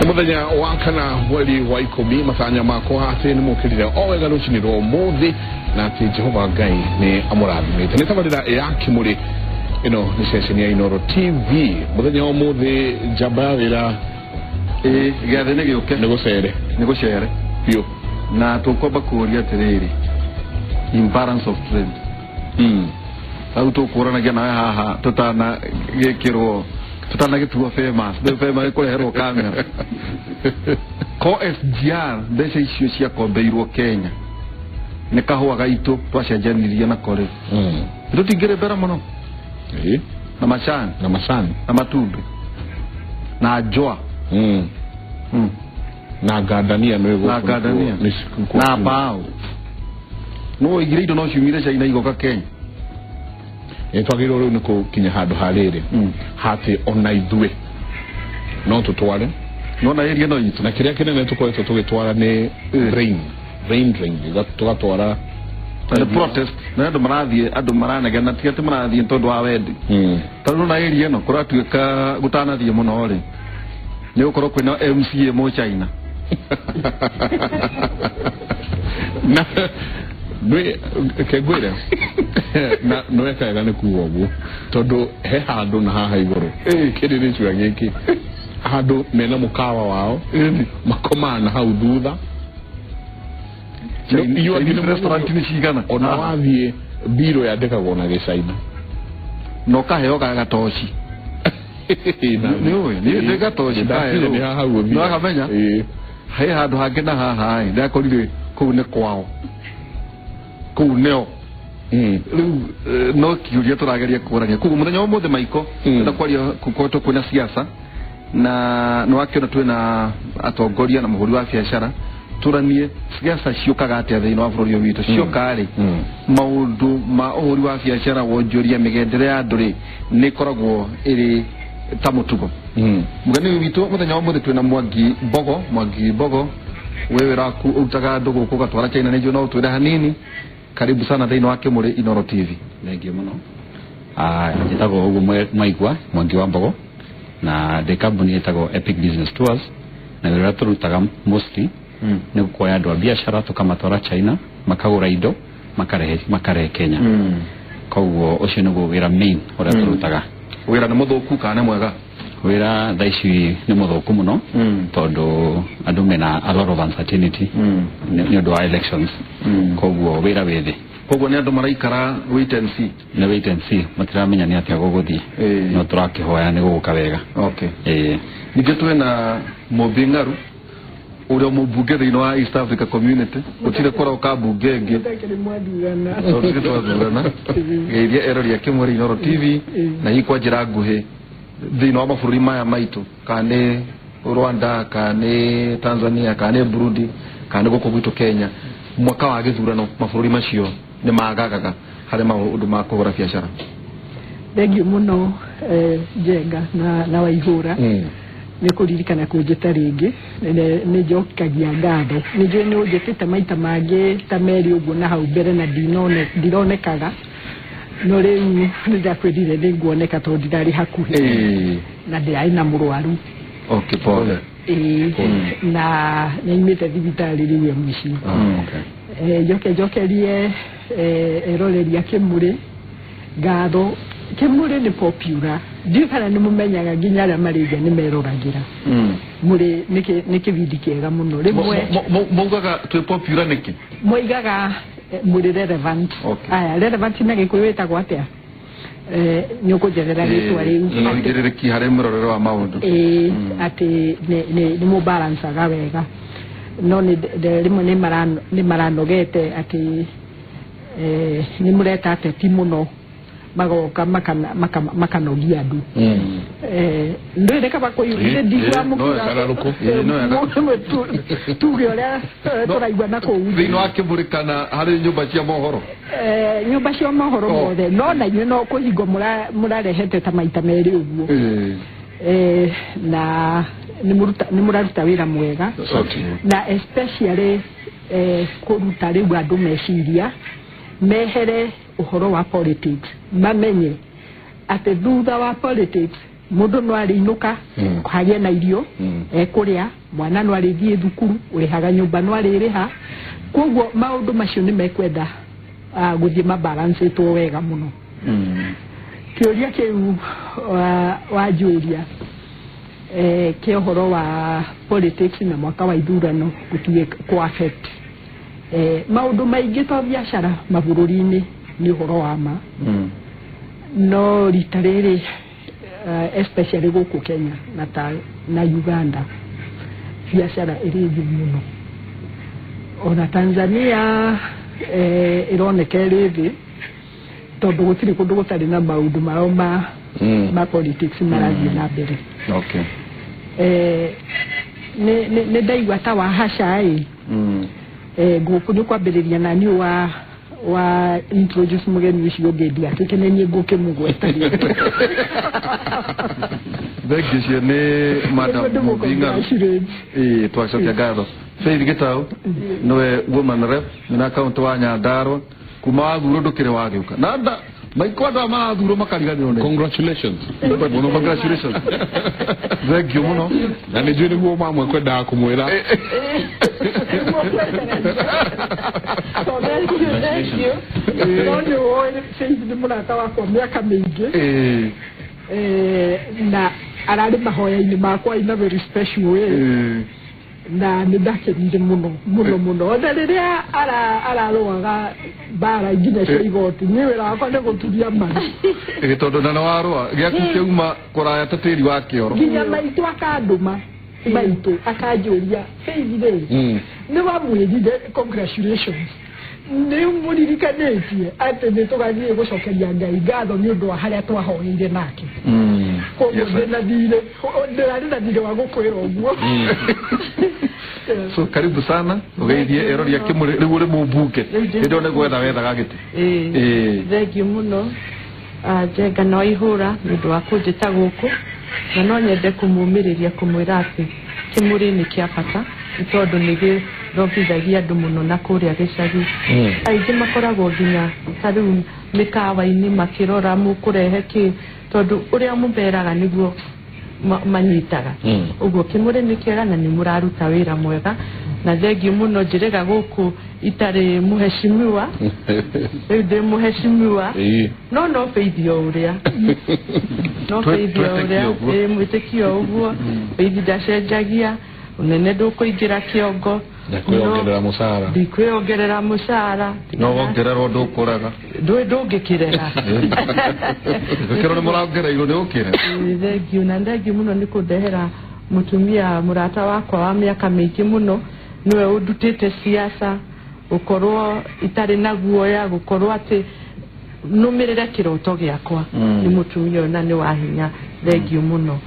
Muthenya wa kana mweri wa 10 matanya makwa ati ni mukirire o wega rucini rwa umuthi na ati Jehova Ngai ni amurathimite. Ni tabarira ya Kimuri ino ni ceceni ya Inooro TV. Muthenya wa umuthi njamba ya wira gĩathĩ nĩ gĩũke nĩ gũcere nĩ gũcere biũ na tũkwamba kũũria atĩrĩrĩ, imbalance of trade hau tũkũranagia nawe haha tũtanagĩkĩrwo tũtanagĩtuo famous nĩ famous kũreherwo kamera ko SGR mbeca icio ciakombeirwo Kenya nĩ kahũa gaitũ twacenjanirie nako rĩ tũtingĩrĩ mbere mũno na macani na macani na matumbĩ na njũa na gardania na gardania na bao no igire indo no ciumire China igoka Kenya. Twagĩrĩirwo rĩu nĩ gũkinya handũ ha rĩrĩ hatĩ ona ithuĩ no tũtware no na ĩria no itũ na kĩrĩa kĩnene tũkoretwo tũgĩtwara nĩ brain drain tũgatwara na protest na andũ marathiĩ andũ maranegena ti atĩ marathiĩ tondũ wa wendi tondũ na ĩria ĩno kũratuĩka gũtanathiĩ mũno rĩ nĩ gũkorwo kwĩna MCA mũ China na kengwĩre na nĩweka wega nĩ kuga ũguo tondũ he handũ na haha igũrũ kĩrĩrĩcua gĩkĩ handũ mena mũkawa wao makomaga na hau thutha restaurant nĩ cigana ona wathiĩ mbirũ yandĩkagwo na gĩcaina na ũkaheo gatoci nĩ ũĩ nĩ gatoci nĩ haha hau no akamenya he handũ hangĩ na haha ĩ ndakorire kũu nĩ kwao kũu nĩo rĩu no kĩũria tũrageria kũragia koguo mũthenya wa ũmũthĩ maiko ndĩrenda kwaria gũkoretwo kwĩna siasa na nĩ wakĩona twĩna atongoria na mũhũri wa biacara tũranie siasa ciũkaga atĩa thĩinĩ wa bũrũri ũyũ witũ cioka rĩ maũndũ ma ũhũri wa biacara wonjoria mĩgendere ya andũ rĩ nĩ ĩkoragwo ĩrĩ ta mũtugo. Mũgeni ũyũ witũ mũthenya wa ũmũthĩ twĩna Mwangi Mbogo. Mwangi Mbogo we wĩra waku ũrutaga andũ gũkũ ũgatwara China nĩ njũĩ no ũtwĩre hanini. Karibu sana thĩinĩ wa Kimuri Inooro TV. Thengiũ mũno. Njĩtagwo ũguo mwaigua Mwangi wa Mbogo na ndĩ kambuni ĩtagwo Epic Business Tours na wĩra ũrĩa tũrutaga mostly nĩ kuoya andũ a biacara tũkamatwara China makagũra indo makarehe Kenya. Koguo ũcio nĩguo wĩra main ũrĩa tũrutaga. Wĩra nĩ mũthũku kana nĩ mwega? Wĩra thaa ici nĩ mũthũku mũno tondũ andũ mena a lot of uncertainty nĩ ũndũ wa elections. Koguo wĩra wĩ thĩ. Koguo nĩ andũ maraikara wait and see. Nĩ wait and see, matiramenya nĩ atĩa gũgũthiĩ no tũrakĩhoya nĩ gũgũka wega. Okay. Ningĩ twĩna Mũmbi Ng'aru ũrĩa mũmbunge thĩinĩ wa East Africa Community gũtirĩ kũroka mbunge ĩngĩ tondũ twathurana geithia erori a Kimuri Inooro TV na hihi kwa njĩra nguhĩ thĩinĩ wa mabũrũri maya maitũ kana nĩ Rwanda kana nĩ Tanzania kana nĩ Burundi kana nĩ gũkũ gwitũ Kenya mwaka wa gĩthurano mabũrũri macio nĩ magagaga harĩ maũndũ ma kũhũra biacara. Thengiũ mũno Njenga na Waihũra nĩ kũririkana kũnjĩta rĩngĩ nĩ njokagia ngatho nĩ njũĩ nĩ ũnjĩtĩte maita mangĩ ta merĩ ũguo na hau mbere na ndironekaga no rĩu nĩ ndakwĩrire nĩ nguoneka tondũ ndirarĩ hakuhĩ na ndĩrarĩ na mũrwaru. Okay, pole. Na nĩaimĩte thibitarĩ rĩu e mũciĩ. Njoke njokerie eroreri a Kimuri ngatho. Kimuri nĩ popular ndiũĩ kana nĩ mũmenyaga nginya arĩa marĩ nja nĩ meroragĩra. Mũrĩ nĩ kĩbindi kĩega mũno rĩmwe maugaga twĩ popular nĩkĩ? Moigaga mũrĩ relevant. Aya relevant na Gĩkũyũ ĩtagwo atĩa? Nĩ ũkũnjerera rĩtwa rĩu no igĩrĩrĩki harĩ mũrorere wa maũndũ atĩ nĩ mũbalancaga wega no rĩmwe nĩ maranogete atĩ nĩ mũreta ateti mũno magoka makanogia andũ ndũĩ kaba kũiyũrire ndigua tuge ũrĩa tũraigua na kũu thĩinĩ wa Kimuri kana harĩ nyũmba cia mohoro nyũmba cia mohoro mothe no na inyuĩ no kũhingo mũrarehete ta maita merĩ ũguo na nĩ mũraruta wĩra mwega na especially kũruta rĩu andũ meciria mehere ũhoro wa politics mamenye atĩ thutha wa politics Mũndũ no arĩinũka hagĩe na irio ekũrĩa, mwana no arĩthiĩ thukuru, ũrĩhaga nyũmba no arĩrĩha. Koguo maũndũ macio nĩ mekwenda gũthiĩ mabalancĩtwo wega mũno. Kĩũria kĩu wanjũria kĩa ũhoro wa politics na mwaka wa ithurano gũtuĩka kũ affect maũndũ maingĩ to biacara mabũrũri-inĩ nĩ ũhoro wa ma. No rita rĩrĩ especially gũkũ Kenya na Uganda biacara ĩrĩ thĩ mũno. Ona Tanzania ĩroneka ĩrĩ thĩ tondũ gũtirĩ kũndũ gũtarĩ na maũndũ mao ma politics marathiĩ na mbere. Okay. Nĩ ndaigua ta wahaca ĩ ngũkũ nĩ kwambĩrĩria na niĩ wa introduce mũgeni ũcio ũngĩ ndiatuĩke nĩ niĩ ngũkĩmũgweta. Thengiũ cio nĩ Madam Mũthing'aru. Twacokia ngatho. Faith Gitau nĩwe woman rep na kaunti wa Nyandarua kuma wathurwo ndũkĩrĩ wagĩũka na nda maiko andũ aya marathurwo makariganĩrwo nĩ. Congratulations. Congratulations. Thengiũ mũno. Na nĩ njũĩ nĩguo mamwe kwendaga kũmwĩra. Thank you. No nĩ ũĩ Faith nĩ mũrata wakwa mĩaka mĩingĩ na ararĩ mahoya-inĩ makwa in a very special way. Na nĩ ndakenire mũno mũno mũno ona rĩrĩa ararũaga mbara nginya cia igoti niĩ wĩra wakwa nĩ gũturia maru. Tondũ na nĩ warũa gĩaku kĩauma kũraya ta tĩri wa kĩoro. Nginya maitũ akandũma maitũ akanjũria Faith rĩ nĩ wamwĩrire congratulations nĩ mũririkanĩtie atĩ nĩ tũgathiĩ gũcokeria Ngai ngatho nĩ ũndũ wa harĩa twahoeire nake. Koguo ndĩna thirĩ ndĩrarĩ na thirĩ wa gũkwĩra ũguo. So karibu sana ũgeithie erori a Kĩmũrĩ rĩu ũrĩ mũmbunge hĩndĩ ĩyo nĩ gwetha wethaga gĩtĩ. Thengiũ mũno Njenga na Waihũra nĩ ũndũ wa kũnjĩta gũkũ na no nyende kũmũmĩrĩria kũmwĩra atĩ Kĩmũrĩ nĩ kĩa bata nĩ tondũ nĩ gĩthomithagĩa andũ mũno na kũrĩa gĩcagi. Aingĩ makoragwo nginya ta rĩu mĩkawa-inĩ makĩrora mũkũrehe kĩ tondũ ũrĩa mũmeraga nĩguo manyitaga. Ũguo Kĩmũrĩ nĩ kĩega na nĩ mũraruta wĩra mwega na thengiũ mũno njĩrĩga gũkũ itarĩ mũheshimiwa rĩu ndĩ mũheshimiwa no Faith o ũrĩa no Faith o ũrĩa mwĩtĩkio ũguo Faith ndacenjagia ũnene ndũkũingĩra kĩongo Ndakwĩongerera mũcara ndikwĩongerera mũcara no wongererwo ndũkũraga ndũngĩkĩrera gĩkĩro nĩ mũrongereirwo nĩ ũkĩre. Thengiũ na thengiũ mũno nĩ kũndehera mũtumia mũrata wakwa wa mĩaka mĩingĩ mũno nĩwe ũndutĩte siasa gũkorwo itarĩ na guoya gũkorwo atĩ nũmĩrĩre kĩroto gĩakwa nĩ mũtumia ũyũ na nĩ wa hinya. Thengiũ mũno.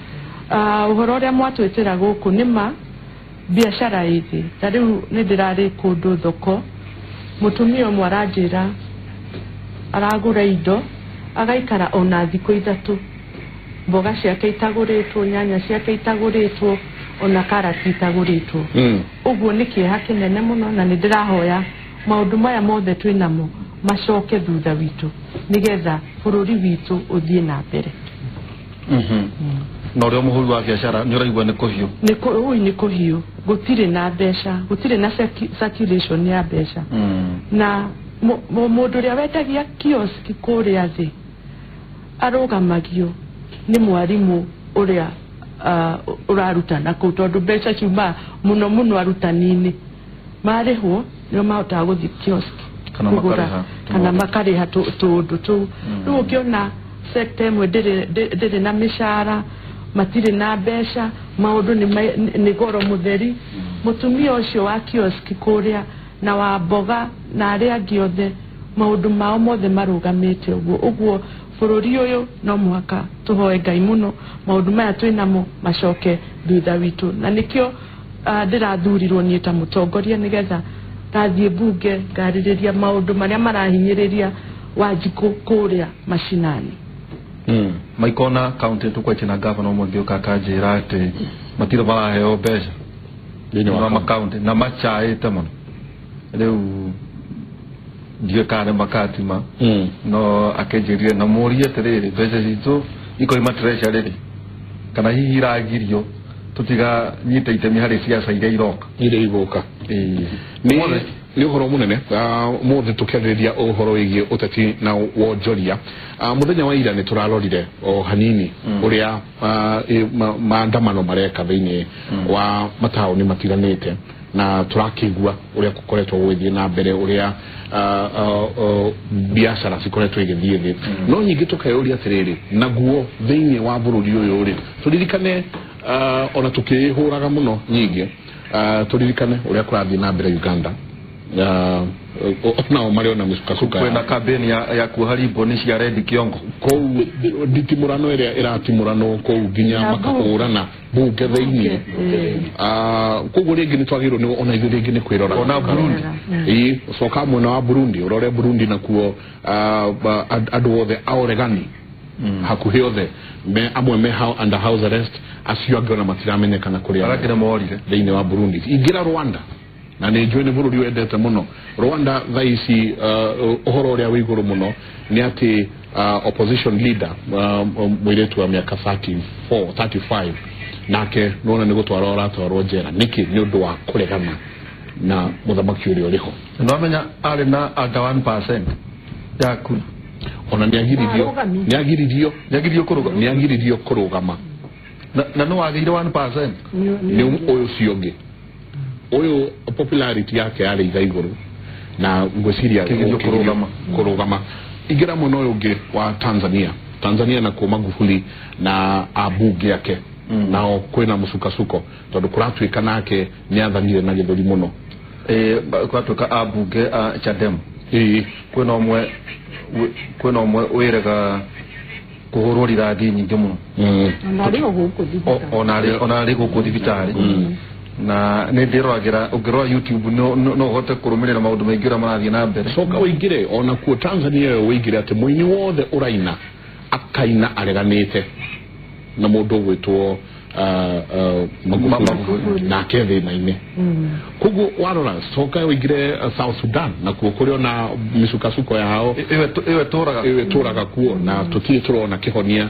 Ũhoro ũrĩa mwatwĩtĩra gũkũ nĩ ma biacara ĩthĩ ta rĩu nĩ ndĩrarĩ kũndũ thoko mũtumia ũmwe aranjĩra aragũra indo agaikara ona thikũ 3 mboga ciake itagũrĩtwo nyanya ciake itagũrĩtwo ona karati itagũrĩtwo. Ũguo nĩ kĩeha kĩnene mũno na nĩ ndĩrahoya maũndũ maya mothe twĩnamo macoke thutha witũ nĩgetha bũrũri witũ ũthiĩ na mbere. Na ũrĩa mũhũri wa biacara nĩ ũraigua nĩ kũhiũ? Nĩ kũhiũ gũtirĩ na mbeca gũtirĩ na circulation ya mbeca na mũndũ ũrĩa wendagia kiosk kũrĩa thĩ arũgamagio nĩ mwarimũ ũrĩa ũrarutana kũu tondũ mbeca ciumaga mũno mũno arutani-inĩ marĩhwo nĩo mahotaga gũthiĩ kiosk kana makarĩha tũũndũ tũu. Rĩu ũkĩona sector ĩmwe ndĩrĩ na mĩcara matirĩ na mbeca maũndũ nĩ goro mũtheri. Mũtumia ũcio wa kiosk kũrĩa na wa mboga na arĩa angĩ othe maũndũ mao mothe marũgamĩte ũguo. Ũguo bũrũri ũyũ no mũhaka tũhoe Ngai mũno maũndũ maya twĩnamo macoke thutha witũ na nĩkĩo ndĩrathurirwo niĩ ta mũtongoria nĩgetha ndathiĩ mbunge ngarĩrĩria maũndũ marĩa marahinyĩrĩria Wanjikũ kũrĩa macinani. Maikona kaunti tukwetie na gavana ũmwe ngĩũka akanjĩra atĩ matirĩ maraheo mbeca thĩinĩ wa makaunti na macaĩte mũno rĩu ndiũĩ kana nĩ makatima no akĩnjĩrire na mũrie atĩrĩrĩ mbeca citũ ikoima treasury rĩ Kana hihi iragirio tutiga nyite itemi harĩ ciaca iria iroka. Iria igũka. Nĩ ũhoro mũnene mũthĩ tũkĩarĩrĩria ũhoro wĩgiĩ ũteti na wonjoria. Mũthenya wa ira nĩ tũrarorire o hanini ũrĩa maandamano mareka thĩinĩ wa mataũni matiganĩte, na tũrakĩigua ũrĩa gũkoretwo gũgĩthiĩ na mbere, ũrĩa biacara cikoretwo igĩthiĩ thĩ. No nyingĩ tũkeyũria atĩrĩrĩ, naguo thĩinĩ wa bũrũri ũyũ rĩ, tũririkane ona tũkĩhũraga mũno nyingĩ, tũririkane ũrĩa kũrathiĩ na mbere Uganda. Nao marĩ ona mĩcukacuka kwĩna kambeni ya kuoha ribbon cia red kĩongo kũu, nditimũrano ĩrĩa ĩratimũranwo kũu nginya makahũrana bunge thĩinĩ. Koguo rĩngĩ nĩ twagĩrĩirwo nĩ ona ithuĩ rĩngĩ nĩ kwĩrora ona Burundi. Ĩĩ, coka mwena wa Burundi, ũrore Burundi nakuo andũ othe aoregani hakuhĩ othe amwe me under house arrest, acio angĩ ona matiramenyekana kũrĩa arĩa nĩ morire thĩinĩ wa Burundi. Ingĩra Rwanda, na nĩ njũĩ nĩ bũrũri wendete mũno Rwanda thaa ici. Ũhoro ũrĩa wĩ igũrũ mũno nĩ atĩ opposition leader mũirĩtu wa mĩaka 34 35 nake nĩwona nĩ gũtwarwo aratwarwo njera. Nĩkĩ? Nĩ ũndũ wa kũregana na mũthamaki ũrĩa ũrĩho. Nĩwamenya arĩ na under 1% ya kura. Ona nĩagiririo nĩagiririo kũrũgama, nĩagiririo kũrũgama na nĩ wagĩire 1%. Nĩ ũyũ ũcio ũngĩ, ũyũ popularity yake yarĩ iga igũrũ na ngwĩciria kũrũgama. Ingĩra mwena ũyũ ũngĩ wa Tanzania, Tanzania nakuo Magufuli na abunge ake nao kwĩna mũcukasuko tondũ kũratuĩka nake nĩathanire na gĩthũri mũno. Kũratuĩka abunge a Chadema. Kwĩna ũmwe wĩrega kũhũrwo rithathi nyingĩ mũno ona arĩ gũkũ thibitarĩ. Na nĩ ndĩroragĩra, ũngĩrora YouTube no ũhote kũrũmĩrĩra maũndũ maingĩ ũrĩa marathiĩ na mbere. Coka ũingĩre ona kuo Tanzania ĩyo, ũingĩre atĩ mũini wothe ũraina akaina areganĩte na mũndũ ũgwĩtwo Magufuli nake thĩna-inĩ. Koguo warora coka ũingĩre South Sudan nakuo kũrĩ ona mĩcukasuko yao ĩyo ĩtũraga kuo, na tũtirĩ tũrona kĩhonia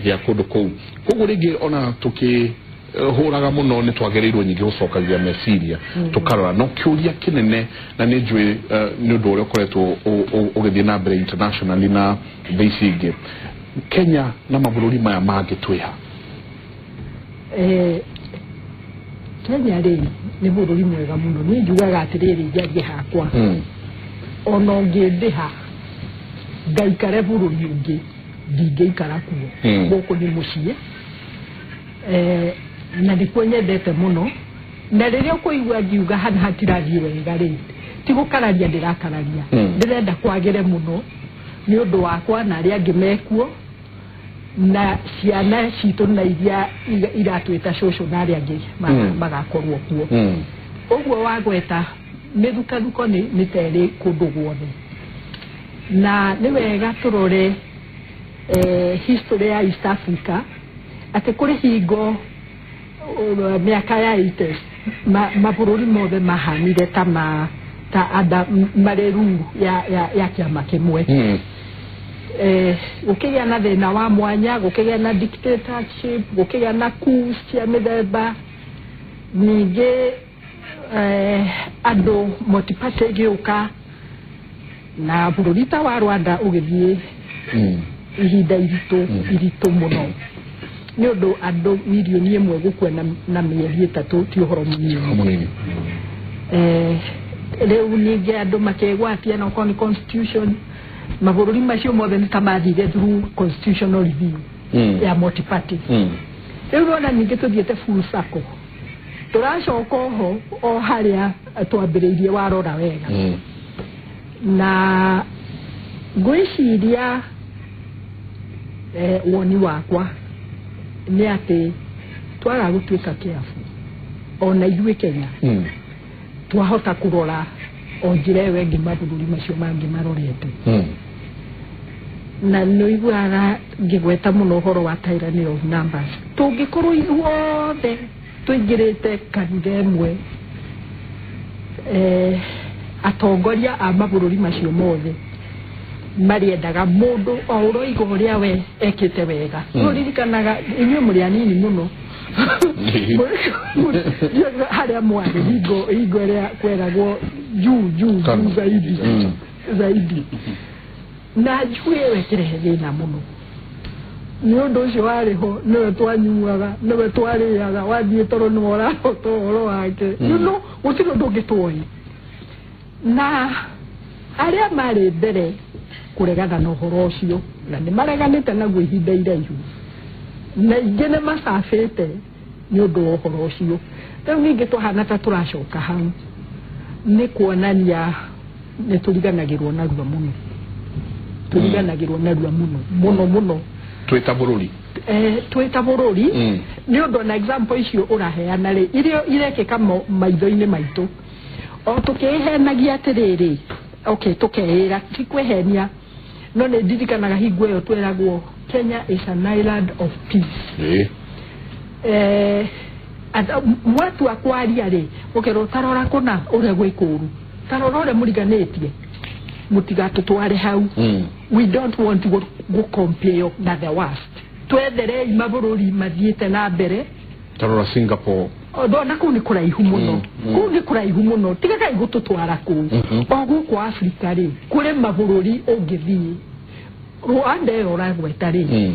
gĩa kũndũ kũu. Koguo rĩngĩ ona tũkĩ hũraga mũno nĩ twagĩrĩirwo nyingĩ gũcokagia meciria tũkarora. No kĩũria kĩnene, na nĩ njũĩ nĩ ũndũ ũrĩa ũkoretwo ũgĩthiĩ na mbere internationally na thĩ ici ingĩ, Kenya na mabũrũri maya mangĩ twĩha? Kenya rĩ nĩ bũrũri mwega mũno. Niĩ njugaga atĩrĩrĩ, njarie hakwa, ona ũngĩndĩha ngaikare bũrũri ũngĩ ndingĩikara kuo. Gũkũ nĩ mũciĩ na nĩkuo nyendete mũno. Na rĩrĩa ũkũigua ngiuga hana hatirathiĩ wega rĩ, ti gũkararia ndĩrakararia, ndĩrenda kwagĩre mũno nĩ ũndũ wakwa na arĩa angĩ mekuo na ciana citũ na iria iratwĩta cũcũ na arĩa angĩ magakorwo kuo. Ũguo wagweta mĩthukathuko nĩ ta ĩrĩ kũndũ guothe, na nĩ wega tũrore history ya East Africa atĩ kũrĩ hingo mĩaka ya 80s mabũrũri mothe mahanire ta ta marĩ rungu ya kĩama kĩmwe. Gũkĩgĩa na thĩna wa mwanya, gũkĩgĩa na dictatorship, gũkĩgĩa na coups cia mĩthemba. Ningĩ andũ multi-party ĩgĩũka na bũrũri ta wa Rwanda ũgĩthiĩ ihinda iritũ mũno nĩ ũndũ andũ mirioni 1 gũkua na mĩeri 3 ti ũhoro mũnini. Rĩu ningĩ andũ makegwatia na okorwo nĩ constitution, mabũrũri macio mothe nĩ ta mathire through constitutional review ya multi-party. Rĩu rona ningĩ tũthiĩte full circle, tũracoka oho o harĩa twambĩrĩirie warora wega. Na ngwĩciria woni wakwa nĩ atĩ twaga gũtuĩka kĩabu ona ithuĩ Kenya twahota kũrora o njĩra ĩyo ĩngĩ mabũrũri macio mangĩ marorete. Na nĩ ũiguaga ngĩgweta mũno ũhoro wa tyranny of numbers. Tũngĩkorwo ithuothe tũingĩrĩte kanitha ĩmwe, atongoria a mabũrũri macio mothe Marĩendaga mũndũ o ũroiga ũrĩa we ekĩte wega. Ũririkanaga inyuĩ mũrĩ anini mũno. Harĩa mwarĩ hingo ĩrĩa kweragwo juu juu juu zaidi zaidi. Na juu ĩyo ĩkĩrehe thĩna mũno. Nĩ ũndũ ũcio warĩ ho nĩwe twanyuaga nĩwe twarĩaga wathiĩ toro nĩwe ũrahota ũhoro wake. You know, gũtirĩ ũndũ ũngĩ tuoĩ. Na arĩa marĩ mbere kũregana na ũhoro ũcio na nĩ mareganĩte naguo ihinda iraihu na ingĩ nĩ macabĩte nĩ ũndũ wa ũhoro ũcio. Rĩu ningĩ twahana ta tũracoka hau nĩ kuonania nĩ tũriganagĩrwo narua mũno. Tũriganagĩrwo narua mũno mũno mũno. Twĩ ta bũrũri. Twĩ ta bũrũri nĩ ũndũ na example icio ũraheana rĩ iria irekĩka maitho-inĩ maitũ o tũkĩhenagia atĩrĩrĩ okay tũkeĩra ti kwĩhenia no nĩ ndirikanaga hingo ĩyo tweragwo Kenya is an island of peace. Mwatua kwaria rĩ mũkerwo tarora kũna ũrĩa gwĩ kũũru tarora ũrĩa mũriganĩtie mũtigatũtware hau. We don't want to go compare na the worst. Twetherei mabũrũri mathiĩte na mbere tarora Singapore. Ndona kũu nĩ kũraihu mũno. Kũu nĩ kũraihu mũno tigagai gũtũtwara kũu. O gũkũ Afrika rĩ kũrĩ mabũrũri ũngĩthiĩ Rwanda ĩyo ũragweta rĩ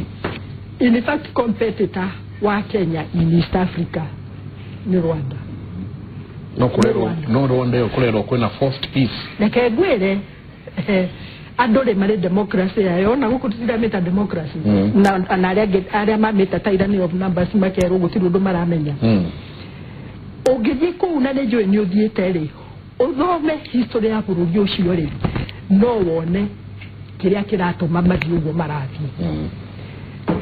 in fact competitor wa Kenya in East Africa nĩ Rwanda. No kũrerwo no Rwanda ĩyo kũrerwo kwĩna forced peace. Reke ngwĩre andũ rĩ marĩ democracy yayo na gũkũ tũtiramĩta democracy na arĩa mamĩta tyranny of numbers makerwo gũtirĩ ũndũ maramenya. Ũngĩthiĩ kũu na nĩ njũĩ nĩ ũthiĩte rĩ ũthome history ya bũrũri ũcio rĩ no wone kĩrĩa kĩratũma mathiĩ ũguo marathiĩ.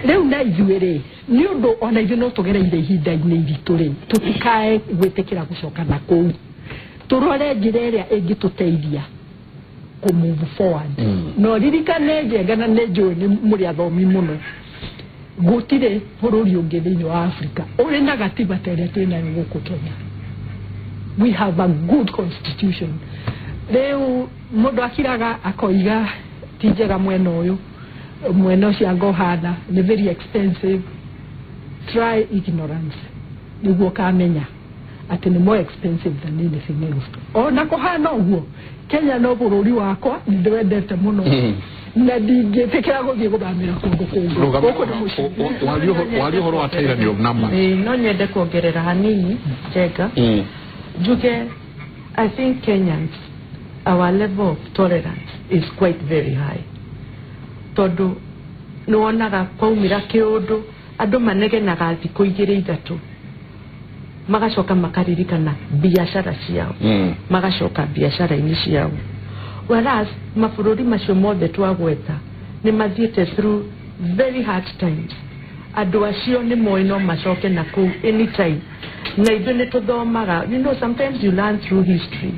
Rĩu na ithuĩ rĩ nĩ ũndũ ona ithuĩ no tũgereire ihinda-inĩ iritũ rĩ tũtikae gwĩtĩkĩra gũcoka na kũu tũrore njĩra ĩrĩa ĩngĩtũteithia kũ move forward. No ririkane Njenga na nĩ njũĩ nĩ mũrĩ athomi mũno gũtirĩ bũrũri ũngĩ thĩinĩ wa Africa ũrĩ na gatiba ta ĩrĩa twĩ nayo gũkũ Kenya. We have a good constitution. Rĩu mũndũ akiraga akoiga ti njega mwena ũyũ mwena ũcio anga ũhana nĩ very expensive. Try ignorance nĩguo ũkamenya atĩ nĩ more expensive than anything else. Ona kũhana ũguo Kenya no bũrũri wakwa nĩ ndĩwendete mũno na ndingĩtĩkĩra gũthiĩ gũthamĩra kũndũ kũngĩ. Waria ũhoro wa tyranny of numbers. No nyende kuongerera hanini Njenga njuge I think Kenyans our level of tolerance is quite very high tondũ nĩ wonaga kwaumĩra kĩũndũ andũ manegenaga thikũ igĩrĩ ithatũ magacoka makaririkana biacara ciao magacoka biacara-inĩ ciao whereas mabũrũri macio mothe twagweta nĩ mathiĩte through very hard times. Andũ acio nĩ moĩ no macoke na kũu anytime na ithuĩ nĩ tũthomaga you know sometimes you learn through history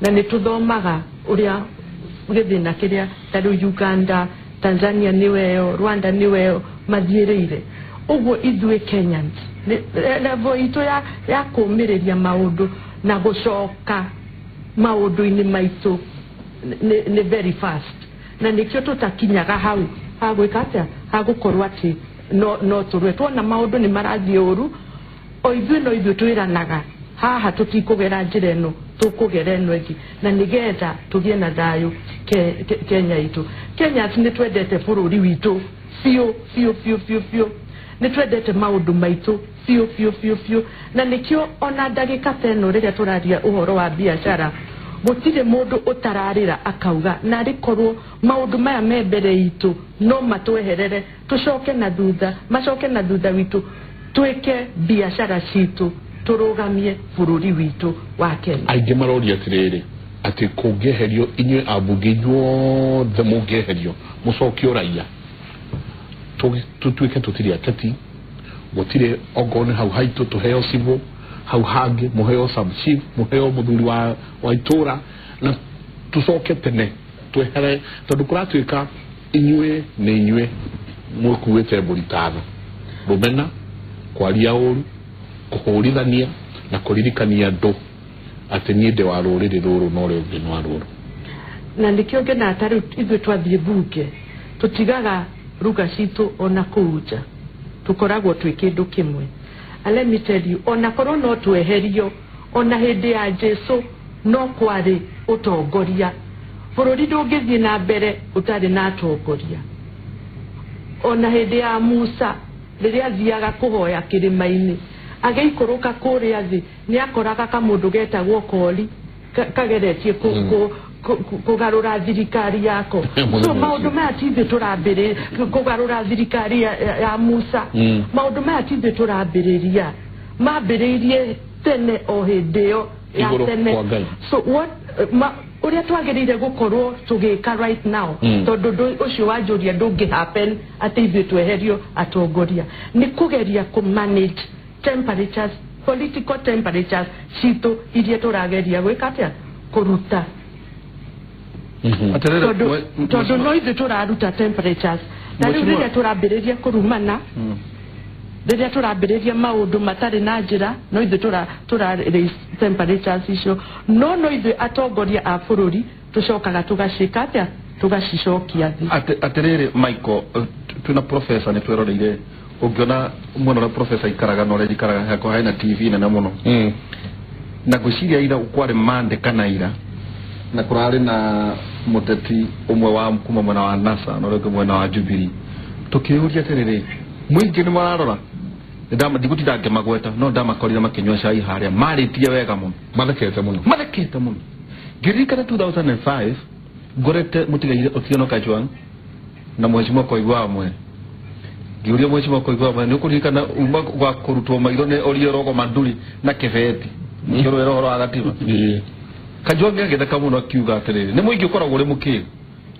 na nĩ tũthomaga ũrĩa gĩthĩna kĩrĩa ta rĩu Uganda Tanzania nĩweyo Rwanda nĩweyo mathiĩrĩire ũguo ithuĩ Kenyans level itũ ya kũmĩrĩria maũndũ na gũcoka maũndũ-inĩ maitũ nĩ very fast na nĩkĩo tũtakinyaga hau hagwĩka atĩa hagũkorwo atĩ no tũrue tuona maũndũ nĩ marathiĩ ũru o ithuĩ no ithuĩ twĩranaga haha tũtikũgera njĩra ĩno tũkũgera ĩno ĩngĩ na nĩgetha tũgĩe na thayũ Kenya itũ. Kenyans nĩ twendete bũrũri witũ biũ biũ biũ biũ biũ nĩ twendete maũndũ maitũ biũ biũ biũ biũ na nĩkĩo ona ndagĩka ta ĩno rĩrĩa tũraria ũhoro wa biacara gũtirĩ mũndũ ũtararĩra akauga narĩ korwo maũndũ maya me mbere itũ no matweherere tũcoke na thutha macoke na thutha witũ twĩke biacara citũ tũrũgamie bũrũri witũ wa Kenya. Aingĩ maroria atĩrĩrĩ atĩ kũngĩeherio inyuĩ ambunge inyuothe mũngĩeherio mũcokio raia tũtuĩke tũtirĩ ateti gũtirĩ ongorwo nĩ hau haitũ tũheo civil hau hangĩ mũheo sub chief mũheo mũthuri wa itũra na tũcoke tene twehere tondũ kũratuĩka inyuĩ nĩ inyuĩ mũkuĩte mbũri tano rũmena kwaria ũru kũhũrithania na kũririkania andũ atĩ niĩ ndĩ wa rũrĩrĩ rũrũ na ũrĩa ũngĩ nĩ wa rũrũ. Na nĩkĩo ngenaga ta rĩu ithuĩ twathiĩ mbunge tũtigaga ruga citũ ona kũu nja, tũkoragwo twĩ kĩndũ kĩmwe. And let me tell you, ona korwo no tweherio, ona hĩndĩ ya Jesu no kwarĩ ũtongoria. Bũrũri ndũngĩthiĩ na mbere ũtarĩ na atongoria. Ona hĩndĩ ya Musa rĩrĩa athiaga kũhoya kĩrĩma-inĩ, agĩikũrũka kũrĩa thĩ nĩ akoraga kamũndũ getagwo kori kageretie kũgarũra thirikari yako. So maũndũ maya ti ithuĩ tũrambĩrĩria kũgarũra thirikari ya Musa. Maũndũ maya ti ithuĩ tũrambĩrĩria, mambĩrĩirie tene o hĩndĩ ĩyo ya tene. So what ũrĩa twagĩrĩire gũkorwo tũgĩka right now, tondũ ũcio wanjũria ndũngĩ happen atĩ ithuĩ tweherio atongoria, nĩ kũgeria kũ manage temperatures, political temperatures citũ iria tũrageria gwĩka atĩa, kũruta. Tondũ no ithuĩ tũraruta temperatures. Na rĩu rĩrĩa tũrambĩrĩria kũrumana, rĩrĩa tũrambĩrĩria maũndũ matarĩ na njĩra, no ithuĩ tũra raise temperatures icio. No ithuĩ atongoria a bũrũri tũcokaga tũgacĩka atĩa, tũgacicokia thĩ. Atĩrĩrĩ Michael, twĩna professor nĩ tweroreire, ũngĩona mwena ũrĩa professor ikaraga na ũrĩa njikaraga hakwa hena TV nene mũno. Na ngwĩciria ira kwarĩ Monday kana ira, na kũrarĩ na mũteti ũmwe wa kuma mwena wa NASA na ũrĩa ũngĩ mwena wa Jubilee. Tũkĩũria atĩrĩrĩ, mũingĩ nĩ mararora, ndigũtinda ngĩmagweta, no ndamakorire makĩnyua cai harĩa, marĩtie wega mũno, mathekete mũno, mathekete mũno. Ngĩririkana 2005 ngorete mũtigaire Otieno Kajwang' na Mheshimiwa Koigwa Wamwe. Ngĩũria Mheshimiwa Koigwa Wamwe, nĩ ũkũririkana uma gwa kũrutwo maitho nĩ Orie Rogo Manduri na kĩbeti mũkĩrũĩra ũhoro wa gatiba? Kajwang' agĩtheka mũno akiuga atĩrĩrĩ, nĩ mũingĩ ũkoragwo ũrĩ mũkĩgu,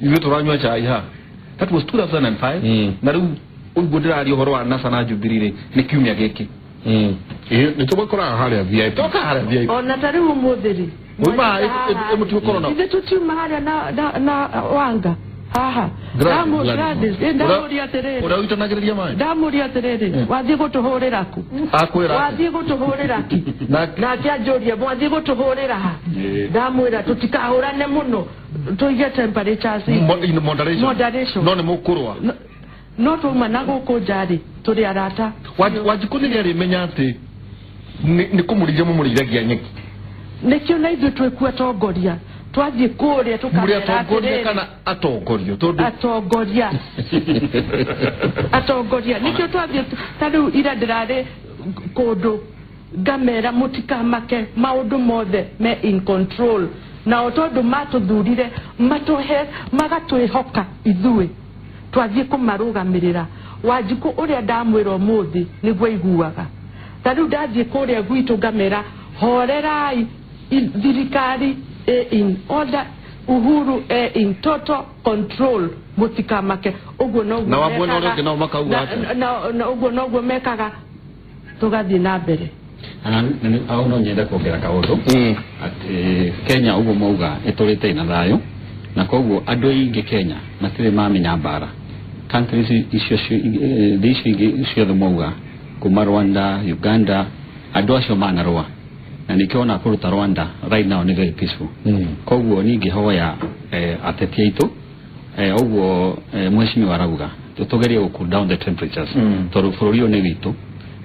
ithuĩ tũranyua cai ha. That was 2005. Na rĩu ũguo ndĩraria ũhoro wa NASA na Jubilee rĩ, nĩ kiumia gĩkĩ. Nĩ tũgũkoraga harĩa VIP. Toka harĩa VIP. Ona ta rĩu ũmũthĩ rĩ, Muma mũtigũkorwo na ithuĩ tũtiuma harĩa na Wanga haha. Ndamũria atĩrĩrĩ, ũrĩa ũitanagĩrĩria maĩ, ndamũria atĩrĩrĩ, wathiĩ gũtũhũrĩra kũ? Akwĩra wathiĩ gũtũhũrĩra kĩ? Nake anjũria mwathiĩ gũtũhũrĩra ha? Ndamwĩra tũtikahũrane mũno, tũige temperatures in moderation. No nĩ mũkũrũa. No twauma na gũkũ nja rĩ, tũrĩ arata. Wanjikũ nĩ arĩmenya atĩ nĩ kũmũrĩithia mũmũrĩithagia nyeki. Nĩkĩo na ithuĩ twĩkuo atongoria, twathiĩ kũrĩa tũkamera atĩrĩrĩ, kana atongorio, tondũ atongoria atongoria nĩkĩo twathiĩ. Ta rĩu ira ndĩrarĩ kũndũ ngamera mũtikamake, maũndũ mothe me in control. Nao tondũ matũthurire matũhe magatwĩhoka ithuĩ, twathiĩ kũmarũgamĩrĩra. Wanjikũ ũrĩa ndamwĩra ũmũthĩ nĩguo aiguaga. Ta rĩu ndathiĩ kũrĩa gwitũ ngamera horerai, thirikari in order, Uhuru in total control, mũtikamake. Ũguo noguo mekaga, ũguo noguo mekaga, tũgathiĩ na mbere. Au no nyende kuongerera kaũndũ atĩ Kenya ũguo mauga ĩtũrĩte ĩna thayũ, na koguo andũ aingĩ Kenya matirĩ mamenya mbara. Countries icio thĩ icio ingĩ ciothe mauga kuma Rwanda, Uganda, andũ acio manarũa, na nĩkĩo ona kũruta Rwanda right now nĩ very peaceful. Koguo ningĩhoya ateti aitũ, ũguo mheshimiwa arauga tũgerie gũ cool down the temperatures, tondũ bũrũri ũyũ nĩ witũ,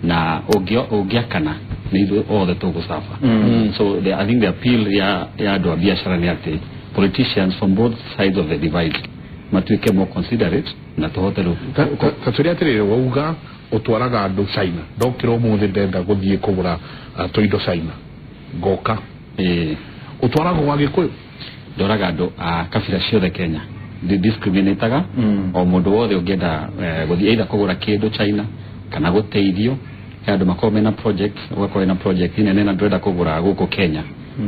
na ũngĩakana nĩ ithuĩ othe tũgũcafa. So I think the appeal ya andũ a biacara nĩ atĩ politicians from both sides of the divide matuĩke more considerate na tũhote rĩu. Ta tũrĩa atĩrĩrĩ, wauga ũtwaraga andũ China, ndokĩra ũmũthĩ ndenda gũthiĩ kũgũra tũindo China, ngoka ũtwaragwo wa Gĩkũyũ? Ndoraga andũ a kabira ciothe Kenya, ndidiscriminataga. O mũndũ wothe ũngĩenda gũthiĩ either kũgũra kĩndũ China kana gũteithio, he andũ makoragwo mena project, ũgakorwo wĩna project nene na ndũrenda kũgũra gũkũ Kenya,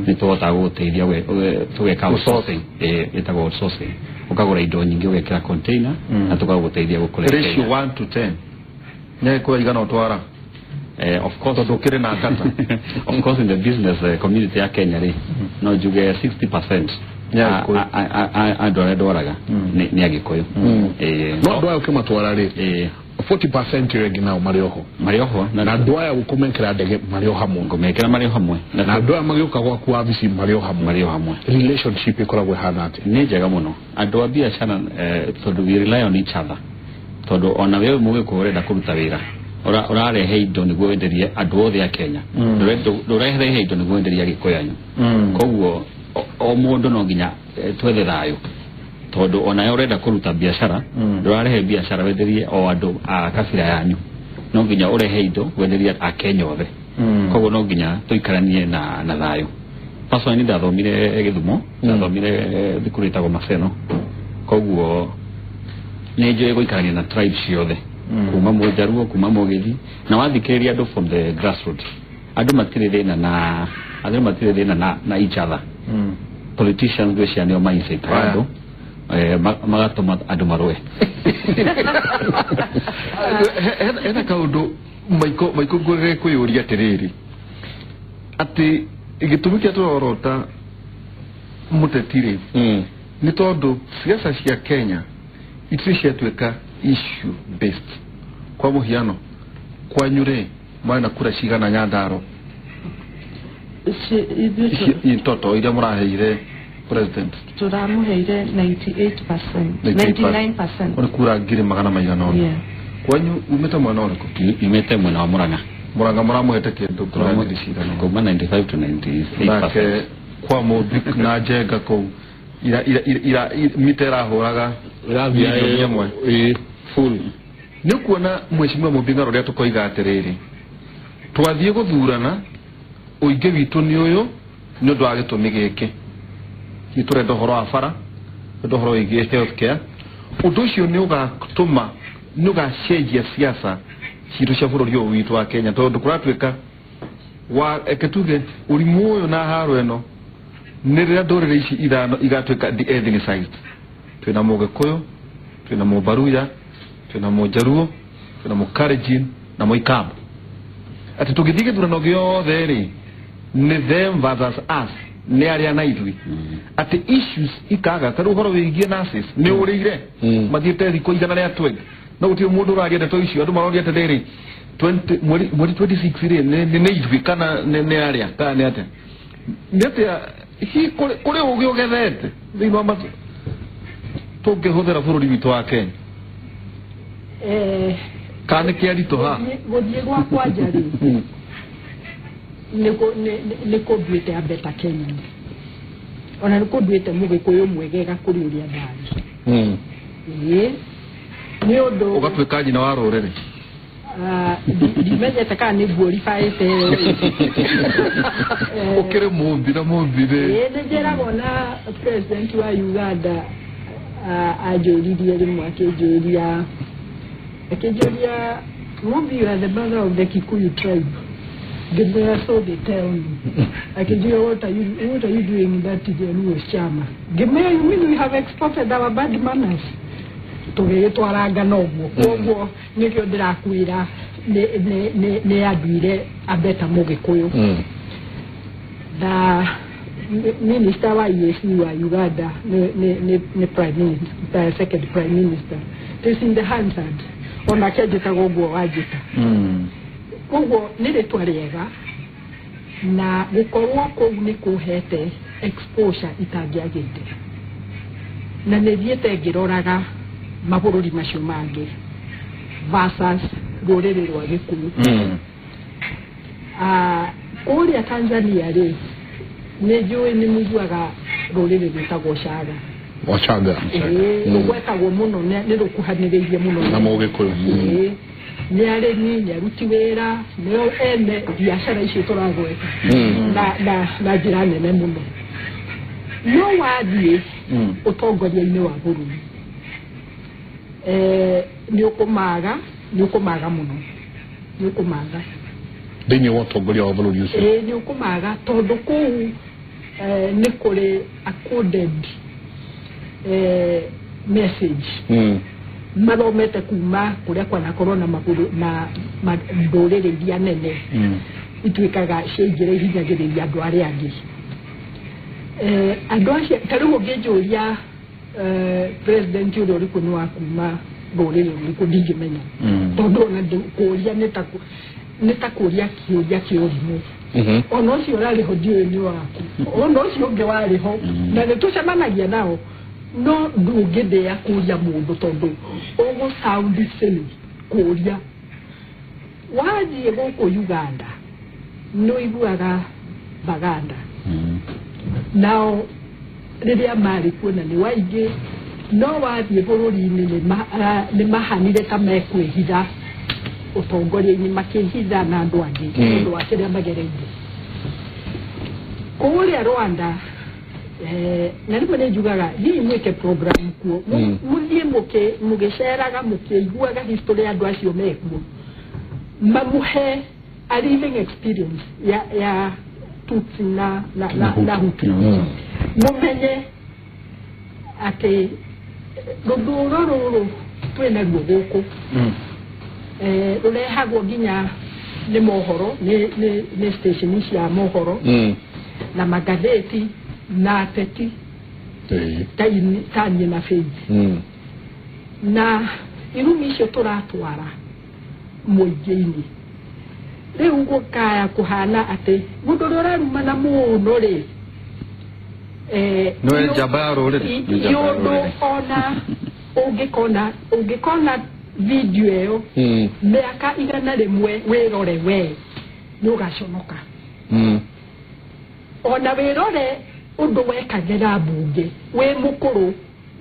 nĩ tũhotaga gũgũteithia tũgeka outsourcing, ĩtagwo outsourcing. Ũkagũra indo nyingĩ ũgekĩra container na tũgagũteithia gũkũrehe. Ratio 1 to 10 nĩ kwa igana ũtwara? Of course, tondũ ũkĩrĩ na ngata. Of course in the business community ya Kenya rĩ, no njuge 60% andũ arĩa ndwaraga nĩ Agĩkũyũ. No andũ aya ũkĩmatwara rĩ, 40% ĩyo ĩngĩ nao marĩ oho. Marĩ oho. Na andũ aya gũkũmekĩra ndege marĩ o hamwe. Ngũmekĩra marĩ o hamwe. Na andũ aya magĩũka gwaku wabici marĩ o hamwe. Marĩ o hamwe. Relationship ĩkoragwo ĩhana atĩa? Nĩ njega mũno. Andũ a biacara tondũ we rely on each other. Tondũ ona wewe mũgĩkũyũ ũrenda kũruta wĩra, ũrarehe indo nĩguo wenderie andũ othe a Kenya. Ndũrehe indo nĩguo wenderie Agĩkũyũ anyu. Koguo o mũndũ no nginya twethe thayũ. Tondũ ona ũrenda kũruta biacara, ndũrarehe biacara wenderie o andũ a kabira yanyu. No nginya ũrehe indo wenderie a Kenya othe. Koguo no nginya tũikaranie na thayũ. Personally ndathomire Gĩthumo, ndathomire thukuru ĩtagwo Maseno. Koguo nĩ njũĩ gũikarania na tribe ciothe. Kuma Mũjaruo, kuma Mũgĩthi, na wathikĩrĩria andũ from the grassroots. Andũ matirĩ thĩna na andũ matirĩ thĩna na each other. Politicians ngwĩciria nĩo maincitaga andũ magatũma andũ marũe. Hena kaũndũ maiko ngwĩrĩre kwĩyũria atĩrĩrĩ, atĩ gĩtũmi kĩa tũrorota mũteti rĩ, nĩ tondũ siasa cia Kenya itirĩ ciatuĩka issue based. Kwa mũhiano kwanyu rĩ, marĩ na kura cigana Nyandarua? Toto iria mũraheire president? Tũramũheire 98%. 99%. Nĩ kura ngiri magana maigana ũna. Kwanyu umĩte mwena ũrĩkũ? Umĩte mwena wa Murang'a. Murang'a mũramũhete kĩndũ kura ngiri cigana? Kuma 95 to 98%. Nake kwa Mũmbi na Njenga kũu ira mita ĩrahũraga milioni ĩmwe full. Nĩ ũkuona mheshimiwa Mũmbi Ng'aro ũrĩa tũkoiga atĩrĩrĩ, twathiĩ gũthurana ũingĩ witũ nĩ ũyũ nĩ ũndũ wa gĩtũmi gĩkĩ, nĩ tũrenda ũhoro wa bara, tũrenda ũhoro wĩgiĩ health care. Ũndũ ũcio nĩ ũgatũma, nĩ ũgacenjia siasa citũ cia bũrũri ũyũ witũ wa Kenya, tondũ kũratuĩka wa eke tuge ũrimũ ũyũ na haro ĩno nĩ rĩrĩa ndũrĩrĩ ici ithano igatuĩka de-ethnicized. Twĩna Mũgĩkũyũ, twĩna Mũbaruya, twĩna Mũjaruo, twĩna Mũkalenjin na Mũikamba. Atĩ tũngĩthiĩ gĩthurano gĩothe rĩ, nĩ them versus us, nĩ arĩa na ithuĩ. Atĩ issues ikaga, ta rĩu ũhoro wĩgiĩ nurses nĩ ũrĩire, mathiĩte thikũ 120, no gũtirĩ mũndũ ũraria ndeto icio. Andũ maroria atĩrĩrĩ, mweri 26 rĩ, nĩ ithuĩ kana nĩ arĩa kana nĩ atĩa? Nĩ atĩa hihi kũrĩ ũgĩ ũgethete thĩinĩ wa tũngĩhũthĩra bũrũri witũ wa Kenya? Kana nĩ kĩaritũha? Gũthiĩ gwakwa nja rĩ, nĩ kũnduĩte a better Kenyan. Ona nĩ kũnduĩte Mũgĩkũyũ mwegega kũrĩ ũrĩa ndarĩ. Nĩ ũndũ ũgatuĩka nyina wa rũrĩrĩ. Ndimenyete kana nĩ nguoribaĩte. Ũkĩrĩ Mũmbi na Mũmbi rĩ. Nĩ njĩragwo na president wa Uganda anjũririe rĩmwe, akĩnjũria Mũmbi, you are the mother of the Kikuyu tribe. Ngĩmwĩra, so they tell me. Akĩnjũria, what are you doing in that Jaluo chama? Ngĩmwĩra, you mean we have exported our bad manners? Tũgĩgĩtwara ngano ũguo. Koguo nĩkĩo ndĩrakwĩra nĩ anduire a better Mũgĩkũyũ. Na minister wa EAC wa Uganda nĩ prime minister, second prime minister. It is in the Hansard. Onake anjĩtaga ũguo wanjĩta. Koguo nĩ rĩtwa rĩega, na gũkorwo kũu nĩ kũhete exposure itangĩagĩire. Na nĩ thiĩte ngĩroraga mabũrũri macio mangĩ versus rũrĩrĩ rwa Gĩkũyũ. Kũrĩa Tanzania rĩ, nĩ njũĩ nĩ mũiguaga rũrĩrĩ rwĩtagwo Chaga. Wachaga. Rũgwetagwo mũno, nĩ rũkuhanĩrĩirie mũno na Mũgĩkũyũ. Nĩ arĩmi, nĩ aruti wĩra, nĩo ene biacara icio tũragweta na njĩra nene mũno. No wathiĩ ũtongoria-inĩ wa bũrũri, nĩ ũkũmaga mũno, nĩ ũkũmaga thĩinĩ wa ũtongoria wa bũrũri ũcio. Nĩ ũkũmaga tondũ kũu nĩ kũrĩ a coded message mathomete kuma kũrĩa kwanakorwo na ndũrĩrĩ iria nene ituĩkaga ciaingĩra ihinyagĩrĩria andũ arĩa angĩ. Andũ acio ta rĩu ũngĩnjũria president ũrĩa ũrĩ kuo nĩ wa kuma rũrĩrĩ rũrĩkũ ndingĩmenya tondũ ona kũũria nĩ ta kũũria kĩũria kĩa ũrimũ. Ona ũcio ũrarĩ ho ndiũĩ nĩ waku, ona ũcio ũngĩ warĩ ho na nĩ tũcemanagia nao, no ndũngĩthĩa kũũria mũndũ tondũ ũgũ sound silly kũũria. Wathiĩ gũkũ Uganda nĩ ũiguaga Baganda nao rĩrĩa marĩ kuo na nĩ waingĩ, no wathiĩ bũrũri-inĩ nĩ mahanire ta mekwĩhitha ũtongoria-inĩ, makĩhitha na andũ angĩ nĩ ũndũ wa kĩrĩa magereire. Kũrĩa Rwanda na rĩmwe nĩ njugaga hihi mwĩke program kuo, mũthiĩ mũgĩceraga mũkĩiguaga history ya andũ acio mekuo, mamũhe a living experience ya Tutsi na Hutu, mũmenye atĩ rũthuro rũrũ twĩna ruo gũkũ rũrehagwo nginya nĩ mohoro, nĩ station cia mohoro na magathĩti na ateti ta niĩ na Faith na irumi icio tũratwara mũingĩ-inĩ. Rĩu gũkaya kũhana atĩ mũndũ ũrĩa ũrarumana mũno rĩ, nĩwe njamba ya rũrĩrĩ, ũndũ ona ũngĩkona video ĩyo mĩaka 100 wĩrore we nĩ ũgaconoka. Ona wĩrore ũndũ wekagĩra mbunge wĩ mũkũrũ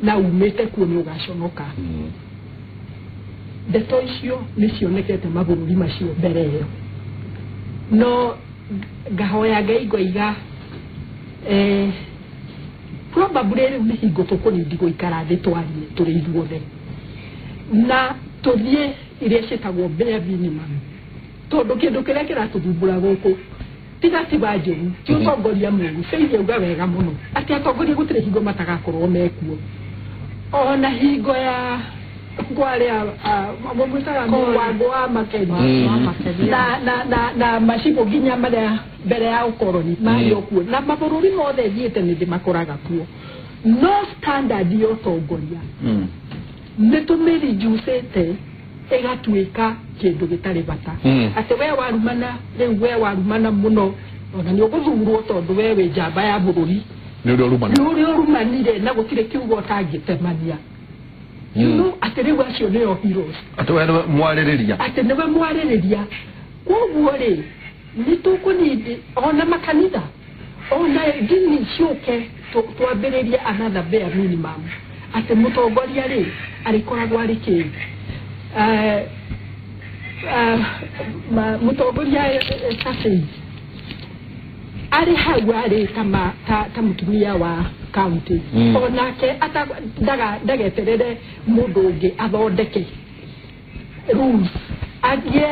na umĩte kuo nĩ ũgaconoka. Ndeto icio nĩ cionekete mabũrũri macio mbere ĩyo, no ngahoya Ngai ngoiga probably rĩu nĩ hingo tũkũnindi gũikara thĩ twarie tũrĩ ithuothe na tũthiĩ iria ciĩtagwo bare minimum, tondũ kĩndũ kĩrĩa kĩratũthumbũra gũkũ ti gatiba njũru, ti ũtongoria mũũru. Faith auga wega mũno atĩ atongoria gũtirĩ hingo matagakorwo mekuo, ona hingo ya kwarĩa mũmwĩtaga Wango wa Makeni na macibũ nginya marĩa mbere ya ũkoroni marĩ o kuo, na mabũrũri mothe thiĩte nĩ ndĩmakoraga kuo. No standard ya ũtongoria nĩ tũmĩrijucĩte ĩgatuĩka kĩndũ gĩtarĩ bata, atĩ we warumana rĩu, we warumana mũno ona nĩ ũgũthurwo tondũ we wĩ njamba ya bũrũri, nĩ ũrĩa ũrumanire na gũtirĩ kiugo ũtangĩtemania. No atĩ rĩu acio nĩo heroes, atĩ we nĩwe mwarĩrĩria, atĩ nĩwe mwarĩrĩria. Koguo rĩ nĩ tũkũnindi ona makanitha ona ndini ciũke twambĩrĩrie another bare minimum, atĩ mũtongoria rĩ arĩkoragwo arĩ kĩ mũtongoria ta Faith arĩ hau arĩ ta mũtumia wa county, onake ndageterere mũndũ ũngĩ athondeke rules, agie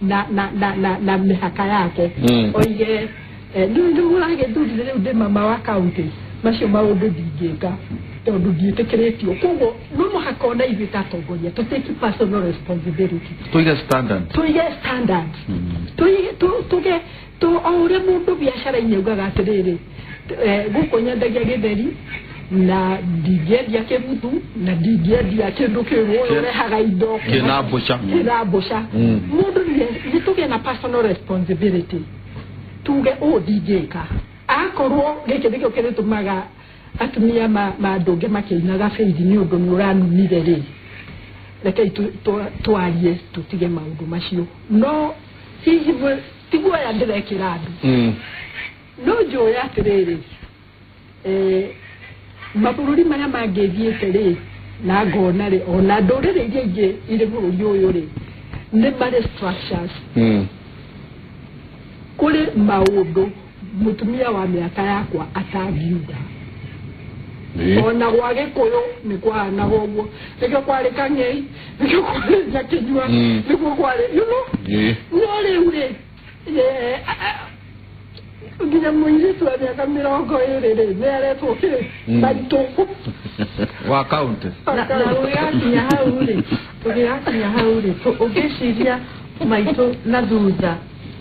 na mĩhaka yake, oige nĩ mũragĩthurire rĩu ndĩ mama wa county, macio maũndũ ndingĩka tondũ ndiĩtĩkĩrĩtio. Koguo no mũhaka ona ithuĩ ta atongoria tũ take personal responsibility, tũige standard, tuge o ũrĩa mũndũ biacara-inĩ augaga atĩrĩrĩ, gũkũ nyendagia gĩtheri na ndingĩendia kĩbuthu na ndingĩendia kĩndũ kĩu, ũyũ ũrehaga indo kĩna mbũca. Mũndũ nĩ tũgĩe na personal responsibility, tuge ũũ ndingĩka, akorwo gĩkĩ nĩkĩo kĩrĩtũmaga atumia mandũnge makĩinaga Faith nĩ ũndũ nĩ ũranumire rĩ, rekei twarie tũtige maũndũ macio. No hihi tiguoya ndĩrekĩra andũ, no njũĩ atĩrĩrĩ, mabũrũri marĩa mangĩ thiĩte rĩ na ngona rĩ, ona ndũrĩrĩ iria ingĩ irĩ bũrũri ũyũ rĩ, nĩ marĩ structures. Kũrĩ maũndũ mũtumia wa mĩaka yakwa atangiuga, ona gwa Gĩkũyũ nĩ kwahanaga ũguo, nĩkĩo kwarĩ Kang'ei, nĩkĩo kwarĩ Nyakinyua, nĩkuo kwarĩ you know. No rĩu rĩ nginya mũirĩtu wa mĩaka 20 rĩ nĩ aretwo kĩ maitũ wa county. Na ũgĩgakinya hau rĩ, ũngĩciria maitũ na thutha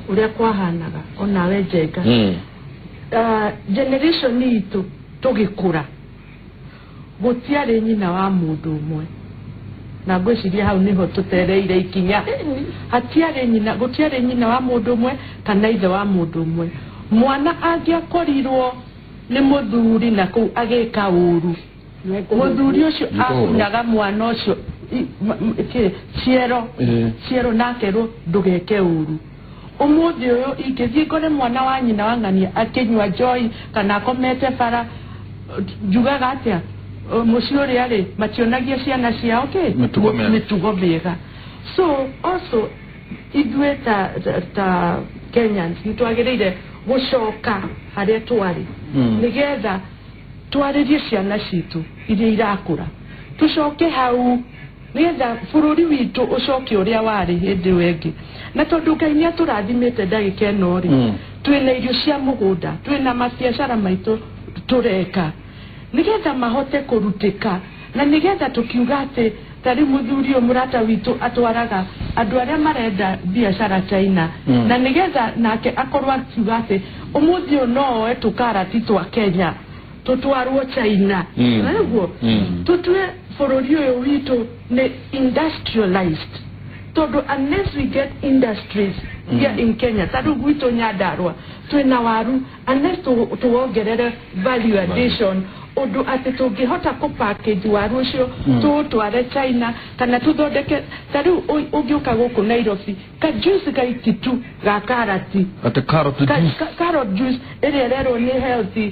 ũrĩa kwahanaga onawe Njenga, generation itũ tũgĩkũra gũtiarĩ nyina wa mũndũ ũmwe. Na ngwĩciria hau nĩho tũtereire ikinya. Hatiarĩ nyina, gũtiarĩ nyina wa mũndũ ũmwe kana ithe wa mũndũ ũmwe. Mwana angĩakorirwo nĩ mũthuri na kũu agĩka ũru, mũthuri ũcio akunyaga mwana ũcio ciero ciero nakerwo ndũgeke ũru. Ũmũthĩ ũyũ ingĩthiĩ ngore mwana wa nyina wa ng'ania akĩnyua njohi kana akomete bara, njugaga atĩa? Mũciĩ ũrĩa rĩ mationagia ciana ciao kĩ mĩtugo mĩega. So also ithuĩ ta Kenyans nĩ twagĩrĩire gũcoka harĩa twarĩ nĩgetha twarĩrie ciana citũ iria irakũra, tũcoke hau nĩgetha bũrũri witũ ũcoke ũrĩa warĩ hĩndĩ ĩyo ĩngĩ. Na tondũ Ngai nĩ atũrathimĩte ndagĩka ĩno rĩ, twĩna irio cia mũgũnda, twĩna mabiacara maitũ tũreka nĩgetha mahote kũrutĩka, na nĩgetha tũkiuga atĩ ta rĩu mũthuri ũyũ mũrata witũ atwaraga andũ arĩa marenda biacara China, na nĩgetha nake akorwo akiuga atĩ ũmũthĩ ũyũ no oe tũkarati twa Kenya tũtwarwo China. Nĩguo tũtue bũrũri ũyũ witũ nĩ industrialized, tondũ unless we get industries here in Kenya, ta rĩu gwitũ Nyandarua twĩna waru, unless tuwongerere value addition ũndũ atĩ tũngĩhota kũ package waru ũcio tũũtware China kana tũthondeke. Ta rĩu ũngĩũka gũkũ Nairobi, ka juice gaiki tu ga karati, atĩ carrot juice, carrot juice ĩrĩa ĩrerwo nĩ healthy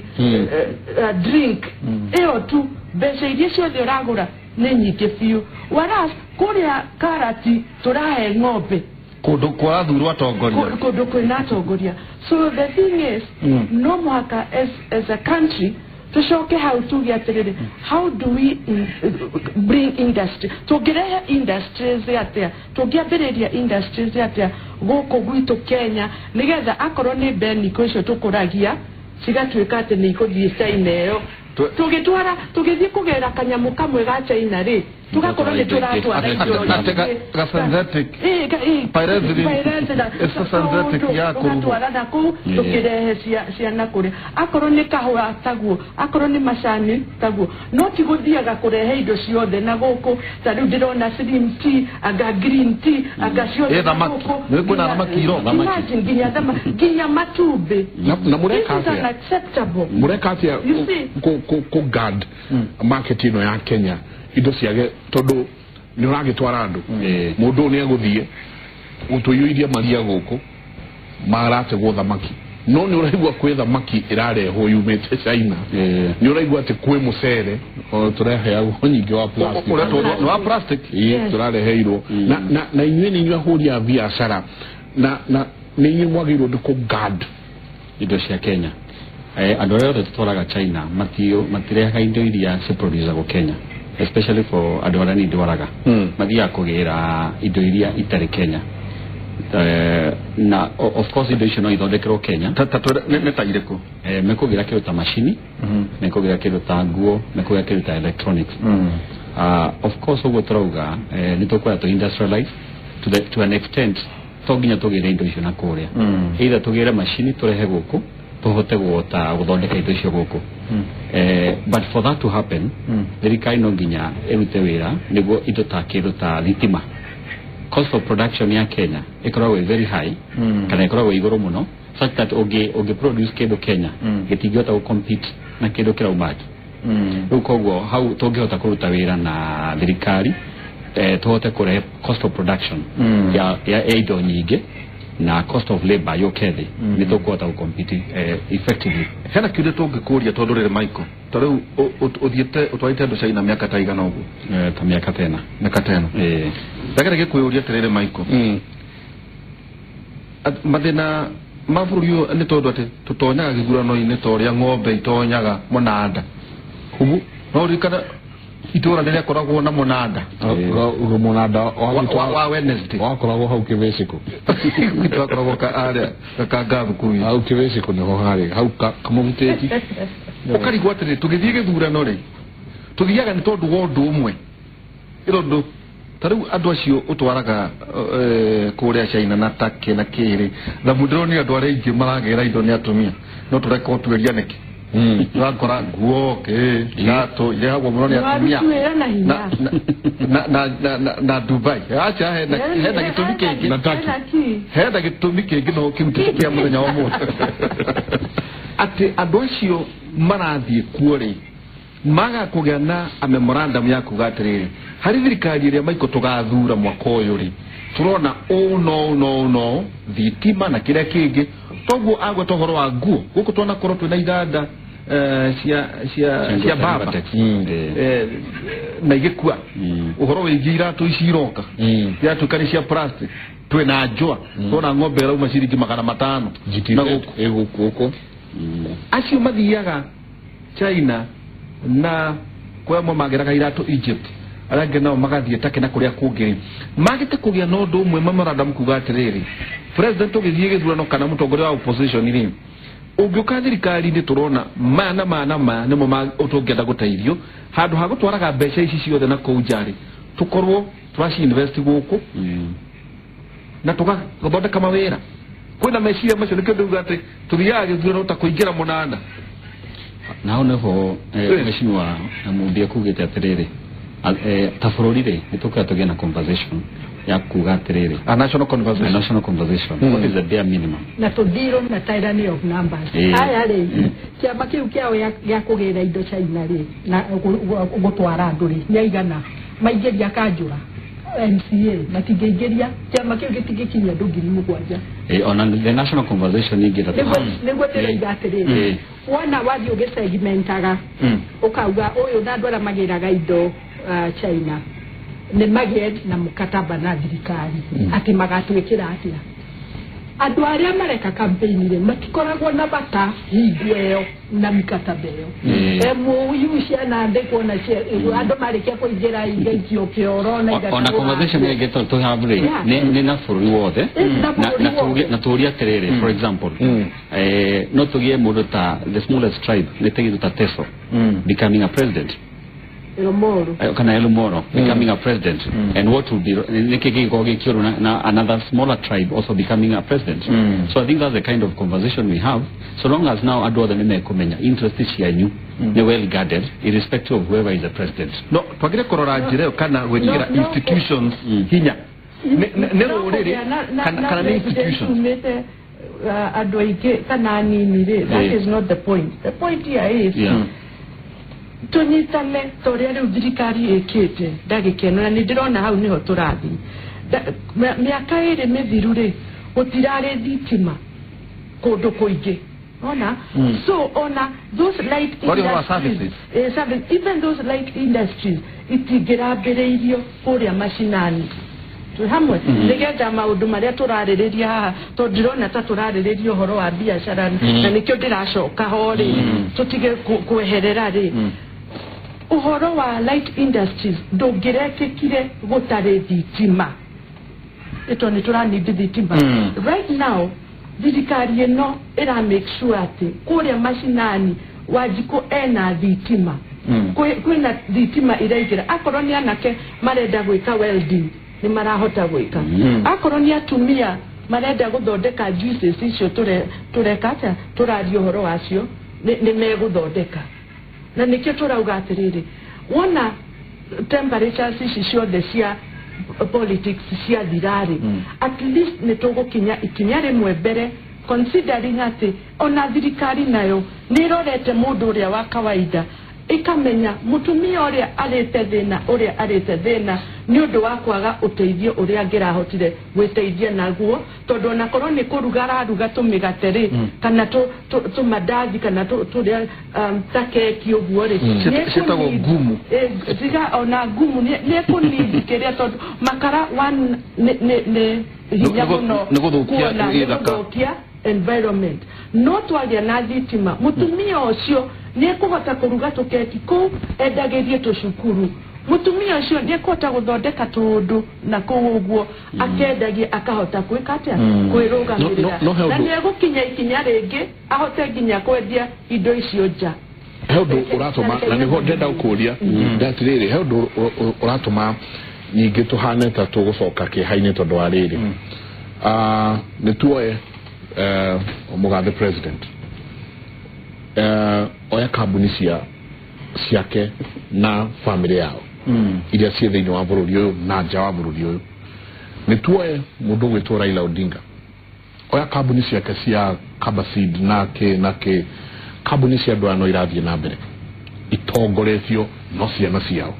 drink, ĩyo tu mbeca iria ciothe ũragũra nĩ nyingĩ biũ, whereas kũrĩa karati tũrahe ng'ombe kũndũ kwarathurwo atongoria, kũndũ kwĩna atongoria. So the thing is, no mũhaka as a country tucoke hau tuge atĩrĩrĩ, how do we bring industry? Tũngĩrehe industries atĩa? Tũngĩambĩrĩria industries atĩa gũkũ gwitũ Kenya nĩgetha akorwo nĩ mbeniko icio tũkũragia cigatuĩka atĩ nĩ ikũthiĩ China ĩyo? Tũgĩtwara, tũgĩthiĩ kũgera kanyamũ kamwe ga China rĩ, tũgakorwo nĩ tũratwara indo tũgatwara na kũu tũkĩrehe ciana kũrĩa, akorwo nĩ kahũa taguo, akorwo nĩ macani taguo, no ti gũthiaga kũrehe indo ciothe na gũkũ. Ta rĩu ndĩrona slim tea, anga green tea, anga ciothe gũkũ, nginya nginya matumbĩ. Na mũreka atĩa? Mũreka atĩa kũ guard market ĩno ya Kenya indo ciage, tondũ nĩ ũragĩtwara andũ, mũndũ ũyũ nĩ egũthiĩ gũtũiyũirie maria gũkũ marategwo thamaki, no nĩ ũraigua kwĩ thamaki ĩrarehwo yumĩte China, nĩ ũraigua atĩ kwĩ mũcere tũreheagwo nyingĩ wa plastic, wa plastic tũrareheirwo. Na inyuĩ nĩ inyuĩ ahũri a biacara, na nĩ inyuĩ mwagĩrĩirwo nĩ kũ guard indo cia Kenya. Andũ arĩa othe tũtwaraga China matirehaga indo iria ciproducagwo Kenya, especially for andũ arĩa nĩ ndwaraga, mathiaga kũgĩra indo iria itarĩ Kenya. Na of course indo icio no ithondekerwo Kenya. Nĩ ta irĩkũ? Mekũgĩra kĩndũ ta macini, mekũgĩra kĩndũ ta nguo, mekũgĩra kĩndũ ta electronics. Of course ũguo tũrauga nĩ tũkwenda tũ industrialize to an extent, to nginya tũgĩre indo icio na kũrĩa, either tũgĩre macini tũrehe gũkũ tũhote guota gũthondeka indo icio gũkũ. But for that to happen, thirikari no nginya ĩrute wĩra nĩguo indo ta kĩndũ ta thitima, cost of production ya Kenya ĩkoragwo very high, kana ĩkoragwo igũrũ mũno, such that ũngĩ produce kĩndũ Kenya gĩtingĩhota gũ compete na kĩndũ kĩrauma nja. Rĩu koguo hau tũngĩhota kũruta wĩra na thirikari, tũhote kũrehe cost of production ya indo nyingĩ na cost of labor yũke thĩ, nĩ tũkũhota gũ-compete effectively. Hena kĩũria tũngĩkũria tondũ rĩrĩ Michael, ta rĩu ũthiĩte ũtwarĩte andũ China mĩaka ta igana ũguo? Ta mĩaka tena. Mĩaka tena. Ndagera gĩkwĩyũria atĩrĩrĩ Michael, mathĩna ma bũrũri ũyũ nĩ tondũ atĩ tũtonyaga gĩthurano-inĩ ta ũrĩa ng'ombe itonyaga mũnanda. Ũguo no ũririkane itũra rĩrĩa koragwo na mũnanda, mũnanda wa Wednesday wakoragwo hau Kĩbĩcĩkũ, gwitũ wakoragwo harĩa gakanga thukuru hau Kĩbĩcĩkũ nĩho harĩ hau kamũgitĩti. Ũkarigwo atĩrĩ, tũgĩthiĩ gĩthurano rĩ, tũthiaga nĩ tondũ wa ũndũ ũmwe, tondũ ta rĩu andũ acio ũtwaraga kũrĩa China na Turkey na kĩrĩ, thamu ndĩronire andũ arĩa aingĩ maragĩra indo nĩ atumia, no tũreka ũtuĩria nĩkĩ? Ũrakora nguo kĩ iratũ irehagwo mũno nĩ atumia na Dubai. Acha hena gĩtũmi kĩngĩ hena gĩtũmi kĩngĩ no kĩu ti kĩa mũthenya wa ũmũthĩ. Atĩ andũ acio marathiĩ kuo rĩ maga kũgĩa na a memorandum ya kuga atĩrĩrĩ harĩ thirikari ĩrĩa maiko tũgathura mwaka ũyũ rĩ turona no thitima na kĩrĩa kĩngĩ toguo agweta ũhoro wa nguo gũkũ twanakorwo twĩna iganda cia baba na igĩkua ũhoro wĩgiĩ iratũ ici iroka iratuĩka nĩ cia plastic twĩna njũa tũrona ng'ombe ĩrauma ciringi 500 na gũkũ acio mathiaga China na kwa amwe mageraga iratũ Egypt arĩa angĩ nao magathiĩ take na kũrĩa kũngĩ magĩte kũgĩa na ũndũ ũmwe memorandum kuga atĩrĩrĩ president ũgĩthiĩ gĩthurano kana mũtongoria wa opposition rĩ ũngĩũka thirikari-inĩ tũrona maya na maya na maya nĩmo tũngĩenda gũteithio handũ ha gũtwaraga mbeca ici ciothe na kũu nja rĩ tũkorwo tũraci invest gũkũ na tũgathondeka mawĩra kwĩna meciria macio nĩkĩo ndauga atĩ tũthiaga gĩthurano ta kũingĩra mũnanda. Na hau nĩho mheshimiwa Mumbi akugĩte atĩrĩrĩ ta bũrũri rĩ nĩ tũkwenda tũgĩe na conversation ya kuga atĩrĩrĩ a national conversation, a national conversation. What is the bare minimum na tũthirwo na tyranny of numbers. Aya rĩ kĩama kĩu kĩao gĩa kũgĩra indo China rĩ na gũtwara andũ rĩ nĩ aigana maingĩria kanjũra MCA matingĩingĩria kĩama kĩu gĩtingĩkinyia andũ 7,000. Ona the national conversation ingĩra nĩguo ndĩroiga atĩrĩrĩ wona wathiĩ ũgĩsegmentaga ũkauga ũyũ na andũ arĩa magĩraga indo China nĩ magĩe na mũkataba na thirikari atĩ magatwĩkĩra atĩa andũ arĩa mareka campaign rĩ matikoragwo na bata hingo ĩyo na mikataba ĩyo MOU cianandĩkwo na andũ marĩkia kũingĩra igaikio kĩoro na ona conversation ĩngĩ tũ have rĩ nĩ na bũrũri wothe na tũũrie atĩrĩrĩ for example no tũgĩe mũndũ ta the smallest tribe nĩ tũgĩtwo ta Teso becoming a president Elomoro kana Elomoro becoming a president and what will be na another smaller tribe also becoming a president. So I think that's the kind of conversation we have so long as now andũ othe nĩmekũmenya interest cianyu nĩ well guarded irrespective of whoever is the president. No twagire kũrora njĩra ĩyo kana gwĩkĩra institutions hinya nĩ rũrĩrĩ kana nĩ institutions andũ aingĩ kana anini rĩ that is not the point. The point here is tũnyitane ta ũrĩa rĩu thirikari ĩkĩte ndagĩka ĩno na nĩ ndĩrona hau nĩho tũrathiĩ. Mĩaka ĩrĩ mĩthiru rĩ gũtirarĩ thitima kũndũ kũingĩ ona so ona those light industries even those light industries itingĩrambĩrĩirio kũrĩa macinani twĩ hamwe nĩgetha maũndũ marĩa tũrarĩrĩria haha tondũ ndĩrona ta tũrarĩrĩria ũhoro wa biacara na nĩkĩo ndĩracoka ho rĩ tũtige kweherera rĩ ũhoro wa light industries ndũngĩrekĩkire gũtarĩ thitima ĩto nĩ tũranindi thitima. Right now thirikari ĩno ĩra make sure atĩ kũrĩa macinani Wanjikũ ena thitima kwĩna thitima iraingĩra akorwo nĩ anake marenda gwĩka welding nĩ marahota gwĩka akorwo nĩ atumia marenda gũthondeka juices icio tũreka atĩa tũraria ũhoro wacio nĩ megũthondeka na nĩkĩo tũrauga atĩrĩrĩ wona temperatures ici ciothe cia politics ciathira rĩ at least nĩ tũgũkinya ikinya rĩmwe mbere considering atĩ ona thirikari nayo nĩ ĩrorete mũndũ ũrĩa wa kawaida ikamenya mũtumia ũrĩa arĩte thĩna ũrĩa arĩte thĩna nĩ ũndũ wa kwaga ũteithio ũrĩa angĩrahotire gwĩteithia naguo tondũ onakorwo nĩ kũruga araruga tũmĩgate rĩ kana tũmandathi kana tũrĩa ta keki ũguo rĩ ciĩtagwo ngumu tiga ona ngumu nĩ ekũnidi kĩrĩa tondũ makara one nĩ hinya mũno nĩ gũthũkia environment no twagĩa na thitima mũtumia ũcio nĩ ekũhota kũruga tũkeki kũu endagĩrie tũcukuru mũtumia ũcio nĩ ekũhota gũthondeka tũũndũ na kũu ũguo akendagia akahota gwĩka atĩa kwĩrũgamĩrĩra na nĩ egũkinya ikinya rĩngĩ ahote nginya kwendia indo icio nja. He ũndũ ũratũma na nĩguo ndĩrenda gũkũria ndatĩrĩrĩ he ũndũ ũratũma nyingĩ tũhane ta tũgũcoka kĩeha-inĩ tondũ wa rĩrĩ nĩ tuoe mũgathe president Oya kambuni ciake na family yao iria ciĩ thĩinĩ wa bũrũri ũyũ na nja wa bũrũri ũyũ. Nĩ tuoe mũndũ ũgwĩtwo Raila Odinga, oya kambuni ciake cia Kabaseed na kĩ kambuni cia andũ aya no irathiĩ na mbere itongoretio no ciana ciao.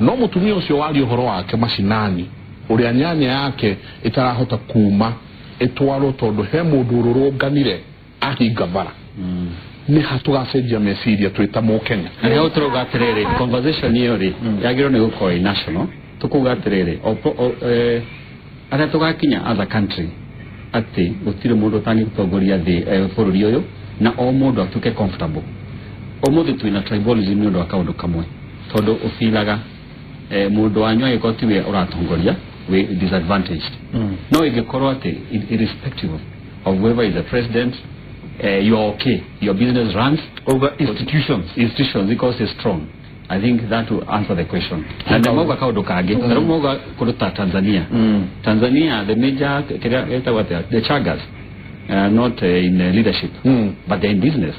No mũtumia ũcio waria ũhoro wake macinani ũrĩa nyanya yake ĩtarahota kuma ĩtwarwo tondũ he mũndũ ũrũrũnganire ahinga bara. Nĩ ha tũgacenjia meciria twĩ ta mũkenya? Na nĩho tũrauga atĩrĩrĩ, conversation ĩyo rĩ yagĩrĩirwo nĩ gũkorwo ĩ national. Tũkuga atĩrĩrĩ, arĩa tũgakinya as a country atĩ gũtirĩ mũndũ ũtangĩtongoria thĩ bũrũri ũyũ na o mũndũ atuĩke comfortable. Ũmũthĩ twĩna tribalism nĩ ũndũ wa kaũndũ kamwe, tondũ ũbilaga mũndũ wanyu angĩkorwo tiwe ũratongoria wĩ disadvantaged. No ĩngĩkorwo atĩ irrespective of whoever is the president, you are okay, your business runs over institutions because it's strong. I think that will answer the question. And the mauga kaũndũ kangĩ, na mauga kũndũ ta Tanzania. Tanzania, the major the Chagas are not in leadership, but they're in business.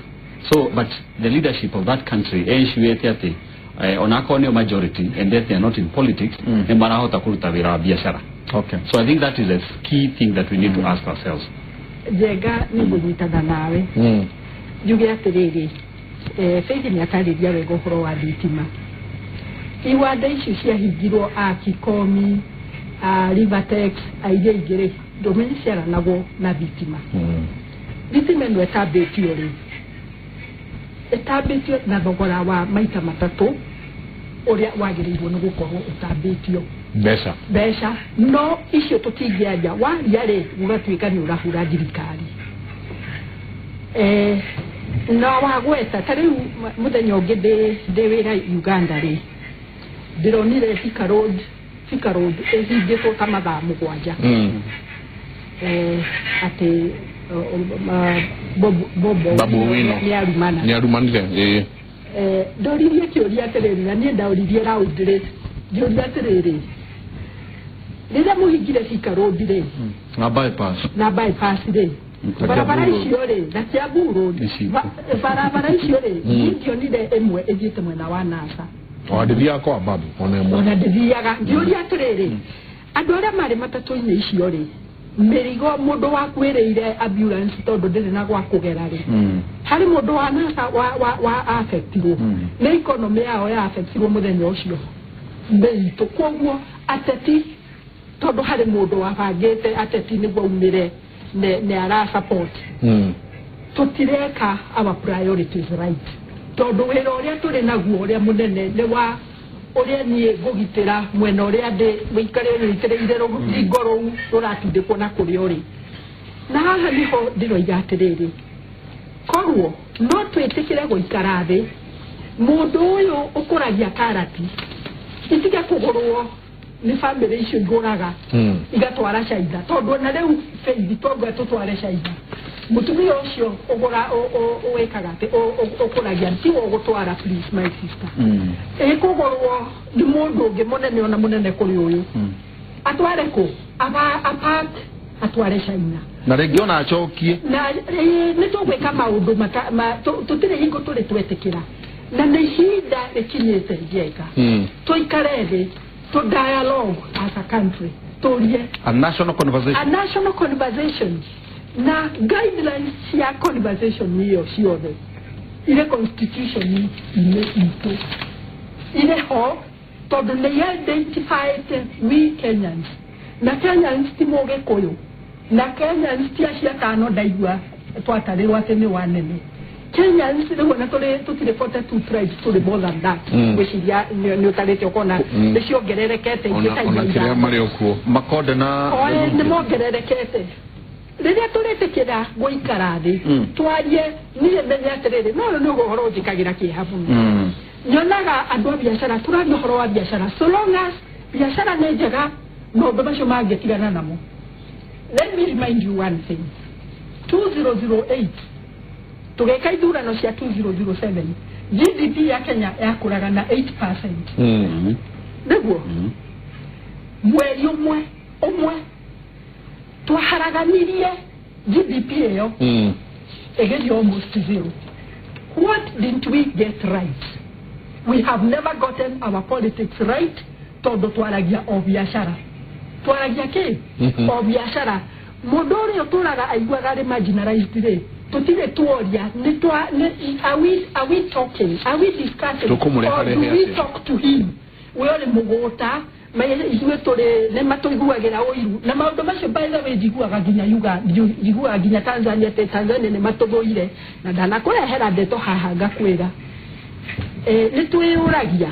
So, but the leadership of that country ensure atĩ onakorwo nĩo majority and that they are not in politics, nĩ marahota kũruta wĩra wa biashara. Okay. So I think that is a key thing that we need to ask ourselves. Njega nĩ ngũnyitana nawe. Njuge atĩrĩrĩ, Faith nĩ atarĩria wega ũhoro wa thitima. Iwanda icio ciahingirwo a Kikomi, a Rivertex, a iria ingĩ rĩ, ndũmenye ciaranagwo na thitima. Thitima ĩno ĩtambĩtio rĩ, ĩtambĩtio na thogora wa maita matatũ ũrĩa wagĩrĩirwo nĩ gũkorwo ũtambĩtio. Mbeca no icio tũtingĩanja, waria rĩ gũgatuĩka nĩ ũrahura thirikari. Na wagweta ta rĩu mũthenya ũngĩ ndĩ wĩra Uganda rĩ, ndĩronire Thika Road ĩhingĩtwo ta mathaa 7. Atĩ Bobo nĩ arumanire. Ndoririe kĩũria atĩrĩrĩ, na niĩ ndaũririe round rĩ, ngĩũria atĩrĩrĩ, rĩrĩa mũhingire Thika Road rĩ na bypass rĩ, barabara icio rĩ na Kiambu Road, barabara icio rĩ ndingĩonire ĩmwe ĩthiĩte mwena wa Nasa. Ona ndĩthiaga kwa Babu ona ĩmwe. Ona ndĩthiaga. Ngĩũria atĩrĩrĩ, andũ arĩa marĩ matatũ-inĩ icio rĩ, mĩrigo mũndũ wakuĩrĩire ambulance tondũ ndĩrĩ na gwa kũgera rĩ, harĩ mũndũ wa Nasa wa affectirwo nĩ economy yao ya affectirwo mũthenya ũcio mĩitũ. Koguo ateti, tondũ harĩ mũndũ wabangĩte ateti nĩguo aumĩre nĩ ara support, tũtireka our priorities right, tondũ wĩra ũrĩa tũrĩ naguo ũrĩa mũnene nĩ wa ũrĩa niĩ ngũgitĩra mwena ũrĩa ndĩ wĩikare ũnyitĩrĩire rũthingo rũu rũratindĩkwo na kũrĩa ũrĩ. Na haha nĩho ndĩroiga atĩrĩrĩ, korwo no twĩtĩkĩre gũikara thĩ, mũndũ ũyũ ũkũragia karati itige kũgũrwo nĩ bamĩrĩ icio igũraga igatwara China, tondũ na rĩu Faith twauga tũtware China, mũtumia ũcio ũgũra wĩkaga atĩ ũkũragia tiwe ũgũtwara, please my sister, ĩkũgũrwo nĩ mũndũ ũngĩ mũnene ona mũnene kũrĩ ũyũ, atware kũ apart atware China na rĩngĩ ona acokie. Na nĩ tũgwĩka maũndũ tũtirĩ hingo tũrĩ twetĩkĩra, na nĩ ihinda rĩkinyĩte Njenga tũikare thĩ to dialogue as a country, tũrie a national conversation, a national conversation na guidelines cia conversation ĩyo ciothe ire constitution inĩ itũ ire ho, tondũ nĩ identified we Kenyans, na Kenyans ti Mũgĩkũyũ, na Kenyans ti acio atano ndaigua twatarĩrwo atĩ nĩ wanene. Kenyans rĩu ona tũtirĩ 42 tribes, tũrĩ more than that. Ngwĩciria nĩ ũtarĩte ũkona nĩ ciongererekete ingĩ ta ona kĩrĩa marĩ okuo Makonde na nĩ mongererekete. Rĩrĩa tũrĩtĩkĩra gũikara thĩ twarie, niĩ menye atĩrĩrĩ, no nĩ ũhoro ũnjĩkagĩra kĩeha mũno. Nyonaga andũ a biacara, tũraria ũhoro wa biacara, so long as biacara nĩ njega, maũndũ macio mangĩtigana namo. Let me remind you one thing. 2008 tũgĩka ithurano cia 2007, GDP ya Kenya yakũraga na 8%. Nĩguo mweri ũmwe twaharaganirie GDP ĩyo ĩgĩthiĩ almost zero. What didn't we get right? We have never gotten our politics right. Tondũ twaragia o biacara, twaragia kĩ? O biacara. Mũndũ ũrĩa ũtũraga aiguaga arĩ marginalized rĩ, tũtirĩ tuoria nĩ twa are we talking, are we discussing, or do we talk to him? We ũrĩ mũgũta, ithuĩ tũrĩ nĩ matũiguagĩra ũiru na maũndũ macio. By the way, njiguaga nginya Uganda, njiguaga nginya Tanzania, atĩ Tanzania nĩ matũthũire, na ndanakũrehera ndeto haha ngakwĩra. Nĩ twĩyũragia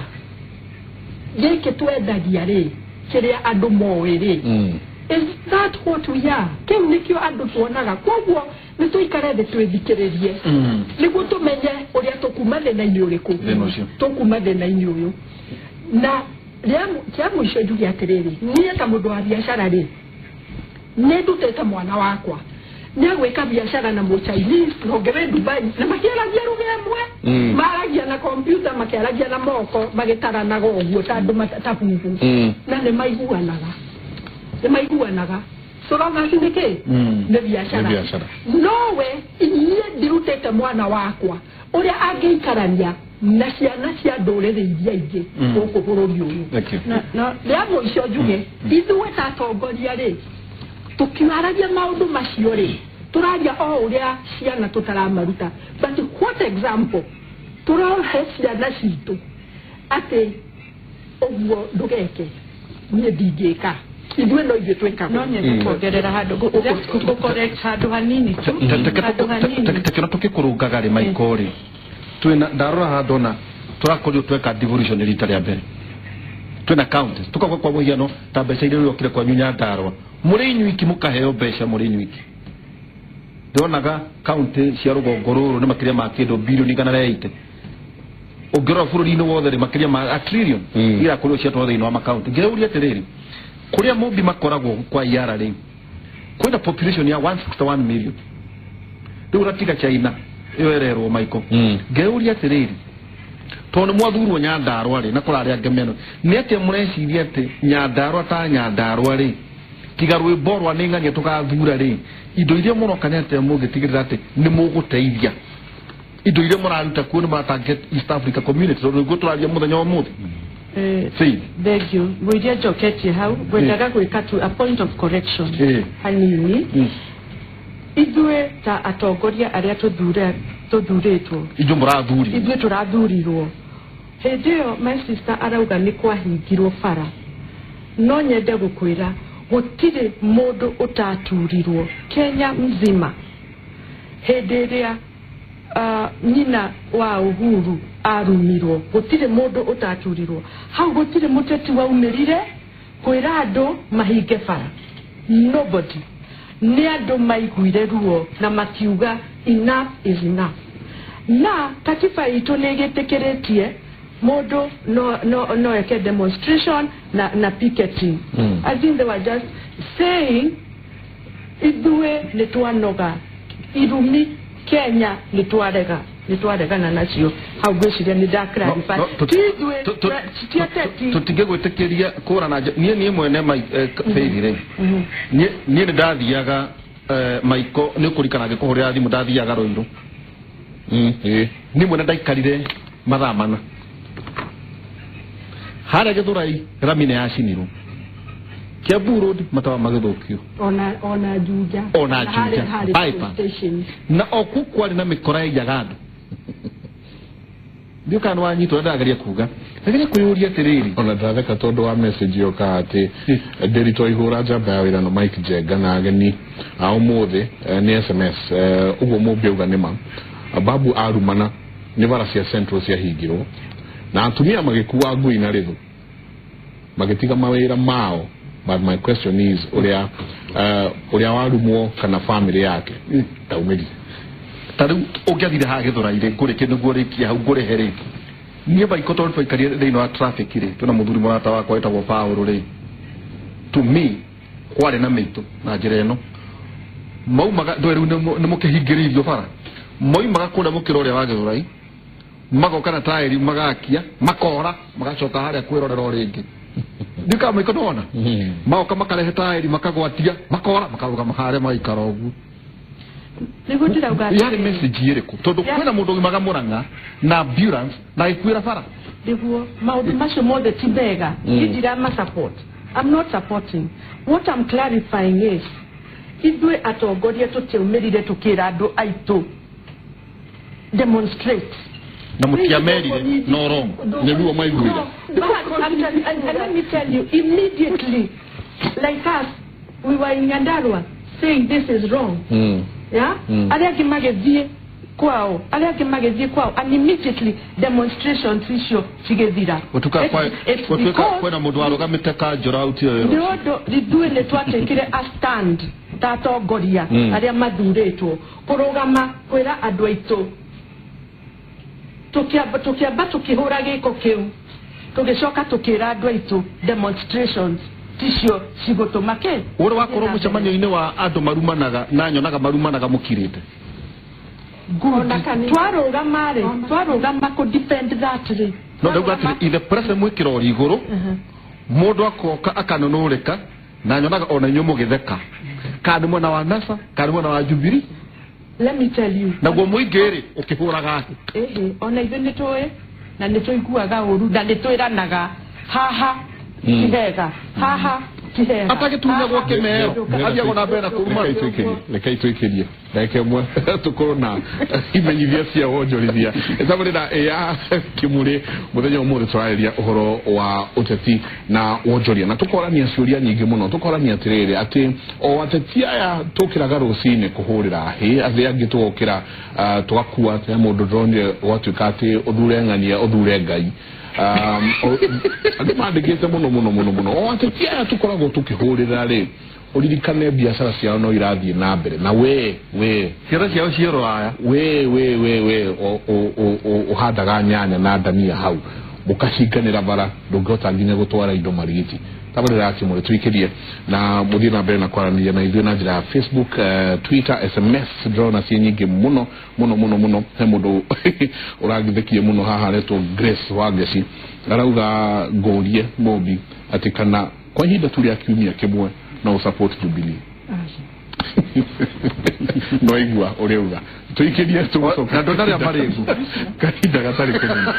gĩkĩ twendagia rĩ, kĩrĩa andũ moĩ rĩ, is that what we are? Kĩu nĩkĩo andũ tuonaga. Koguo nĩ tũikare thĩ twĩthikĩrĩrie nĩguo tũmenye ũrĩa tũkuma thĩna-inĩ ũrĩkũ, tũkuma thĩna-inĩ ũyũ. Na kĩa mũico njuge atĩrĩrĩ, niĩ ta mũndũ wa biacara rĩ, nĩ ndutĩte mwana wakwa nĩ agwĩka biacara na mũchinese na ũngĩ wĩ Dubai, na makĩaragia rũgha ĩmwe, maragia na kompiuta, makĩaragia na moko, magĩtaranaga ũguo ta andũ ta bubu, na nĩ maiguanaga, nĩ maiguanaga. So long as nĩ kĩ? Nĩ biacara. Nowe inyuĩ ndirutĩte mwana wakwa ũrĩa angĩikarania na ciana cia ndũrĩrĩ iria ingĩ gũkũ bũrũri ũyũ. Rĩa mũico njuge, ithuĩ ta atongoria rĩ, tũkiaragia maũndũ macio rĩ, tũraria o ũrĩa ciana tũtaramaruta, but what example tũrahe ciana citũ atĩ ũguo ndũgeke, niĩ ndingĩka, ithuĩ no ithuĩ twĩkaga. No nyende kuongerera handũ, gũ correct handũ hanini tu, handũ hanini. Tekĩona tũkĩkũrũngaga rĩ, Maiko rĩ, twĩna ndarora haha ndona tũrakorirwo tweka devolution rita rĩa mbere, twĩna counties tukauga kwa mũhiano ta mbeca iria ũrokire kwanyu Nyandarua mũrĩ inyuiki mũkaheo mbeca mũrĩ inyuiki. Ndonaga county cia rũgongo rũrũ nĩ makĩria ma kĩndũ bilioni 180, ũngĩrora bũrũri-inĩ wothe rĩ, makĩria ma a trillion irakorirwo ciatwarwo thĩinĩ wa makaunti. Ngĩrauria atĩrĩrĩ, kũrĩa Mũmbi makoragwo kwa Iara rĩ, kwĩna population ya 161 million, rĩu ũratiga China ĩyo ĩrerwo Maiko. Ngĩũria atĩrĩrĩ, tondũ nĩ mwathurwo Nyandarua rĩ, na kũrarĩa angĩ meno, nĩ atĩa mũreciria atĩ Nyandarua ta Nyandarua rĩ, tiga rwĩmbo rwa nĩ ng'ania tũgathura rĩ, indo iria mũroka nĩ atĩa mũngĩtigĩrĩra atĩ nĩ mũgũteithia indo iria mũraruta kuo nĩ mũratarget East Africa Community, tondũ nĩguo tũraria mũthenya wa ũmũthĩ? Faith. Thank you. Mũiria njoketie hau, ngwendaga gwĩka tu a point of correction hanini. Ithuĩ ta atongoria arĩa tũthurĩtwo, inyuĩ mũrathuri, ithuĩ tũrathurirwo, hĩndĩ ĩyo my sister arauga nĩ kwahingirwo bara, no nyende gũkwĩra gũtirĩ mũndũ ũtaturirwo Kenya mzima. Hĩndĩ ĩrĩa nyina wa Uhuru arumirwo, gũtirĩ mũndũ ũtaturirwo hau, gũtirĩ mũteti waumĩrire kwĩra andũ mahinge bara, nobody. Nĩ andũ maiguire ruo na makiuga enough is enough. Na katiba itũ nĩ ĩgĩtĩkĩrĩtie mũndũ no eke demonstration na picketing. I think they were just saying ithuĩ nĩ twanoga irumi Kenya, nĩ twarega, nĩ twaregana nacio. Hau ngwĩciria nĩ nda clarify. Ti ithuĩ, ti ateti. Tũtingĩgwĩtĩkĩria kũrana niĩ mwene Faith rĩ, niĩ nĩ ndathiaga, Maiko, nĩ ũkũrikana ngĩkũhũrĩra thimũ, ndathiaga Rũirũ. Niĩ mwene ndaikarire mathaa 4 harĩa Gĩthũrai, rami nĩ yacinirwo, Kiambu Road matawa magĩthũkio, ona Juja, ona Juja bypass, na o kũu kwarĩ na mĩkora yaiyaga andũ. Ndiũ kana nĩwanyitwo, ndĩrageria kuga, ndageria kwĩyũria atĩrĩrĩ. Ona ndatheka tondũ wa message yoka atĩ Ndĩritũ Ihũra njamba ya wĩra na Mike Njenga na ageni a ũmũthĩ, nĩ SMS ũguo Mũmbi auga nĩma babu arumana nĩ bara cia Central ciahingirwo na atumia magĩkua ngui na rĩthũ magĩtiga mawĩra mao. But my question is, ũrĩa ũrĩa warumwo kana family yake ndaumĩrire? Ta rĩu ũngĩathire haha Gĩthũrai rĩ, ngũrĩ kĩndũ ngũrĩkia hau ngũrĩhe rĩ, niĩ Maiko, tondũ twaikarire thĩinĩ wa traffic rĩ, twĩna mũthuri mũrata wakwa wĩtagwo Paũlũ rĩ, to me kwarĩ na mĩitũ na njĩra ĩno maumaga ndũĩ rĩu nĩ mũkĩhingĩrĩirio bara, moimaga kũrĩa mũkĩra ũrĩa wa Gĩthũrai, magoka na taĩri magakia makora magacoka harĩa kwĩrorera o rĩngĩ. Ndika Maiko ndona magoka makarehe taĩri makagwatia makora makarũgama harĩa magaikara ũguo. Nĩguo ndĩrauga Yarĩ message ĩrĩkũ? Tondũ kwĩna mũndũ ũgimaga Murang'a na ambulance na agĩkuĩra bara. Nĩguo maũndũ macio mothe ti mega. Niĩ ndirama support. I'm not supporting. What I'm clarifying is ithuĩ atongoria tũtiaumĩrire tũkĩra andũ aitũ demonstrate. Na mũtiamerire no wrong. Nĩguo maiguire. No, but actually, and let me tell you, immediately, like us, we were in Nyandarua saying this is wrong. Yeah? Arĩa angĩ magĩthiĩ kwao, arĩa angĩ magĩthiĩ kwao, and immediately demonstrations icio cigĩthira. Gũtuĩka It's gũtuĩka because kwĩna mũndũ warũgamĩte kanjũra autire wĩra nĩ ũcio. ũndũ ithuĩ nĩ twatuĩkire a stand ta atongoria arĩa mathurĩtwo kũrũgama kwĩra andũ aitũ tũkĩamba tũkĩhũra gĩko kĩu tũgĩcoka tũkĩra andũ aitũ demonstrations ticio cigũtũma kĩ. Ũrĩ wakorwo mũcemanio-inĩ wa andũ marumanaga na nyonaga marumanaga mũkirĩte. Good. Twarũgama rĩ, twarũgama kũ defend that rĩ. No ndauga atĩrĩ ithe press mwĩkĩra ũrĩ igũrũ mũndũ akoka akanũnũrĩka na nyonaga ona inyuĩ mũgĩtheka kana nĩ mwena wa NASA kana nĩ mwena wa Jubilee. Let me tell you, naguo mũingĩ rĩ ũkĩhũraga thĩ. Ĩhĩ, ona ithuĩ nĩ tũĩ na nĩ tũiguaga ũru na nĩ twĩranaga haha ti hega, haha ti hega. Atagĩtunyagwo kĩmero athiagwo na mbere na kũruma. Reke itwĩkĩrie ndagĩka ĩmwe tũkorwo na imenyithia cia wonjorithia tabarĩra ya Kĩmũrĩ. Mũthenya ũmũthĩ tũrarĩria ũhoro wa ũteti na wonjoria na tũkorania ciũria nyingĩ mũno, tũkorania atĩrĩrĩ atĩ o ateti aya tũkĩraga rũcinĩ kũhũrĩra hĩ, arĩa angĩ tũgokĩra tũgakua atĩ mũndũ ndĩronire gwatuĩka atĩ ũthure ng'ania ũthure Ngai. Andũ mandĩkĩte mũno mũno mũno mũno o ateti aya tũkoragwo tũkĩhũrĩra rĩ, ũririkane biacara ciao no irathiĩ na mbere na we Ciana ciao ciĩ rũraya. we we we we ũhandaga nyanya na ndania hau mũkahinganĩra bara ndũngĩhota nginya gũtwara indo marigiti. Tabarĩra ya Kĩmũrĩ tũikĩrie na mũthiĩ na mbere na kwaranĩria na ithuĩ na njĩra ya Facebook, Twitter, SMS ndĩrona ciĩ nyingĩ mũno mũno mũno mũno. He mũndũ ũrangĩthekie mũno haha aretwo Grace Wangeci arauga ngũrie Mũmbi atĩ kana kwa ihinda tu rĩa kiumia kĩmwe no ũsupport Jubilee. No igua ũrĩa uga tũikĩrie tũgũcoka Na ndonarĩa marĩgu. Kahinda gatarĩ kũnene.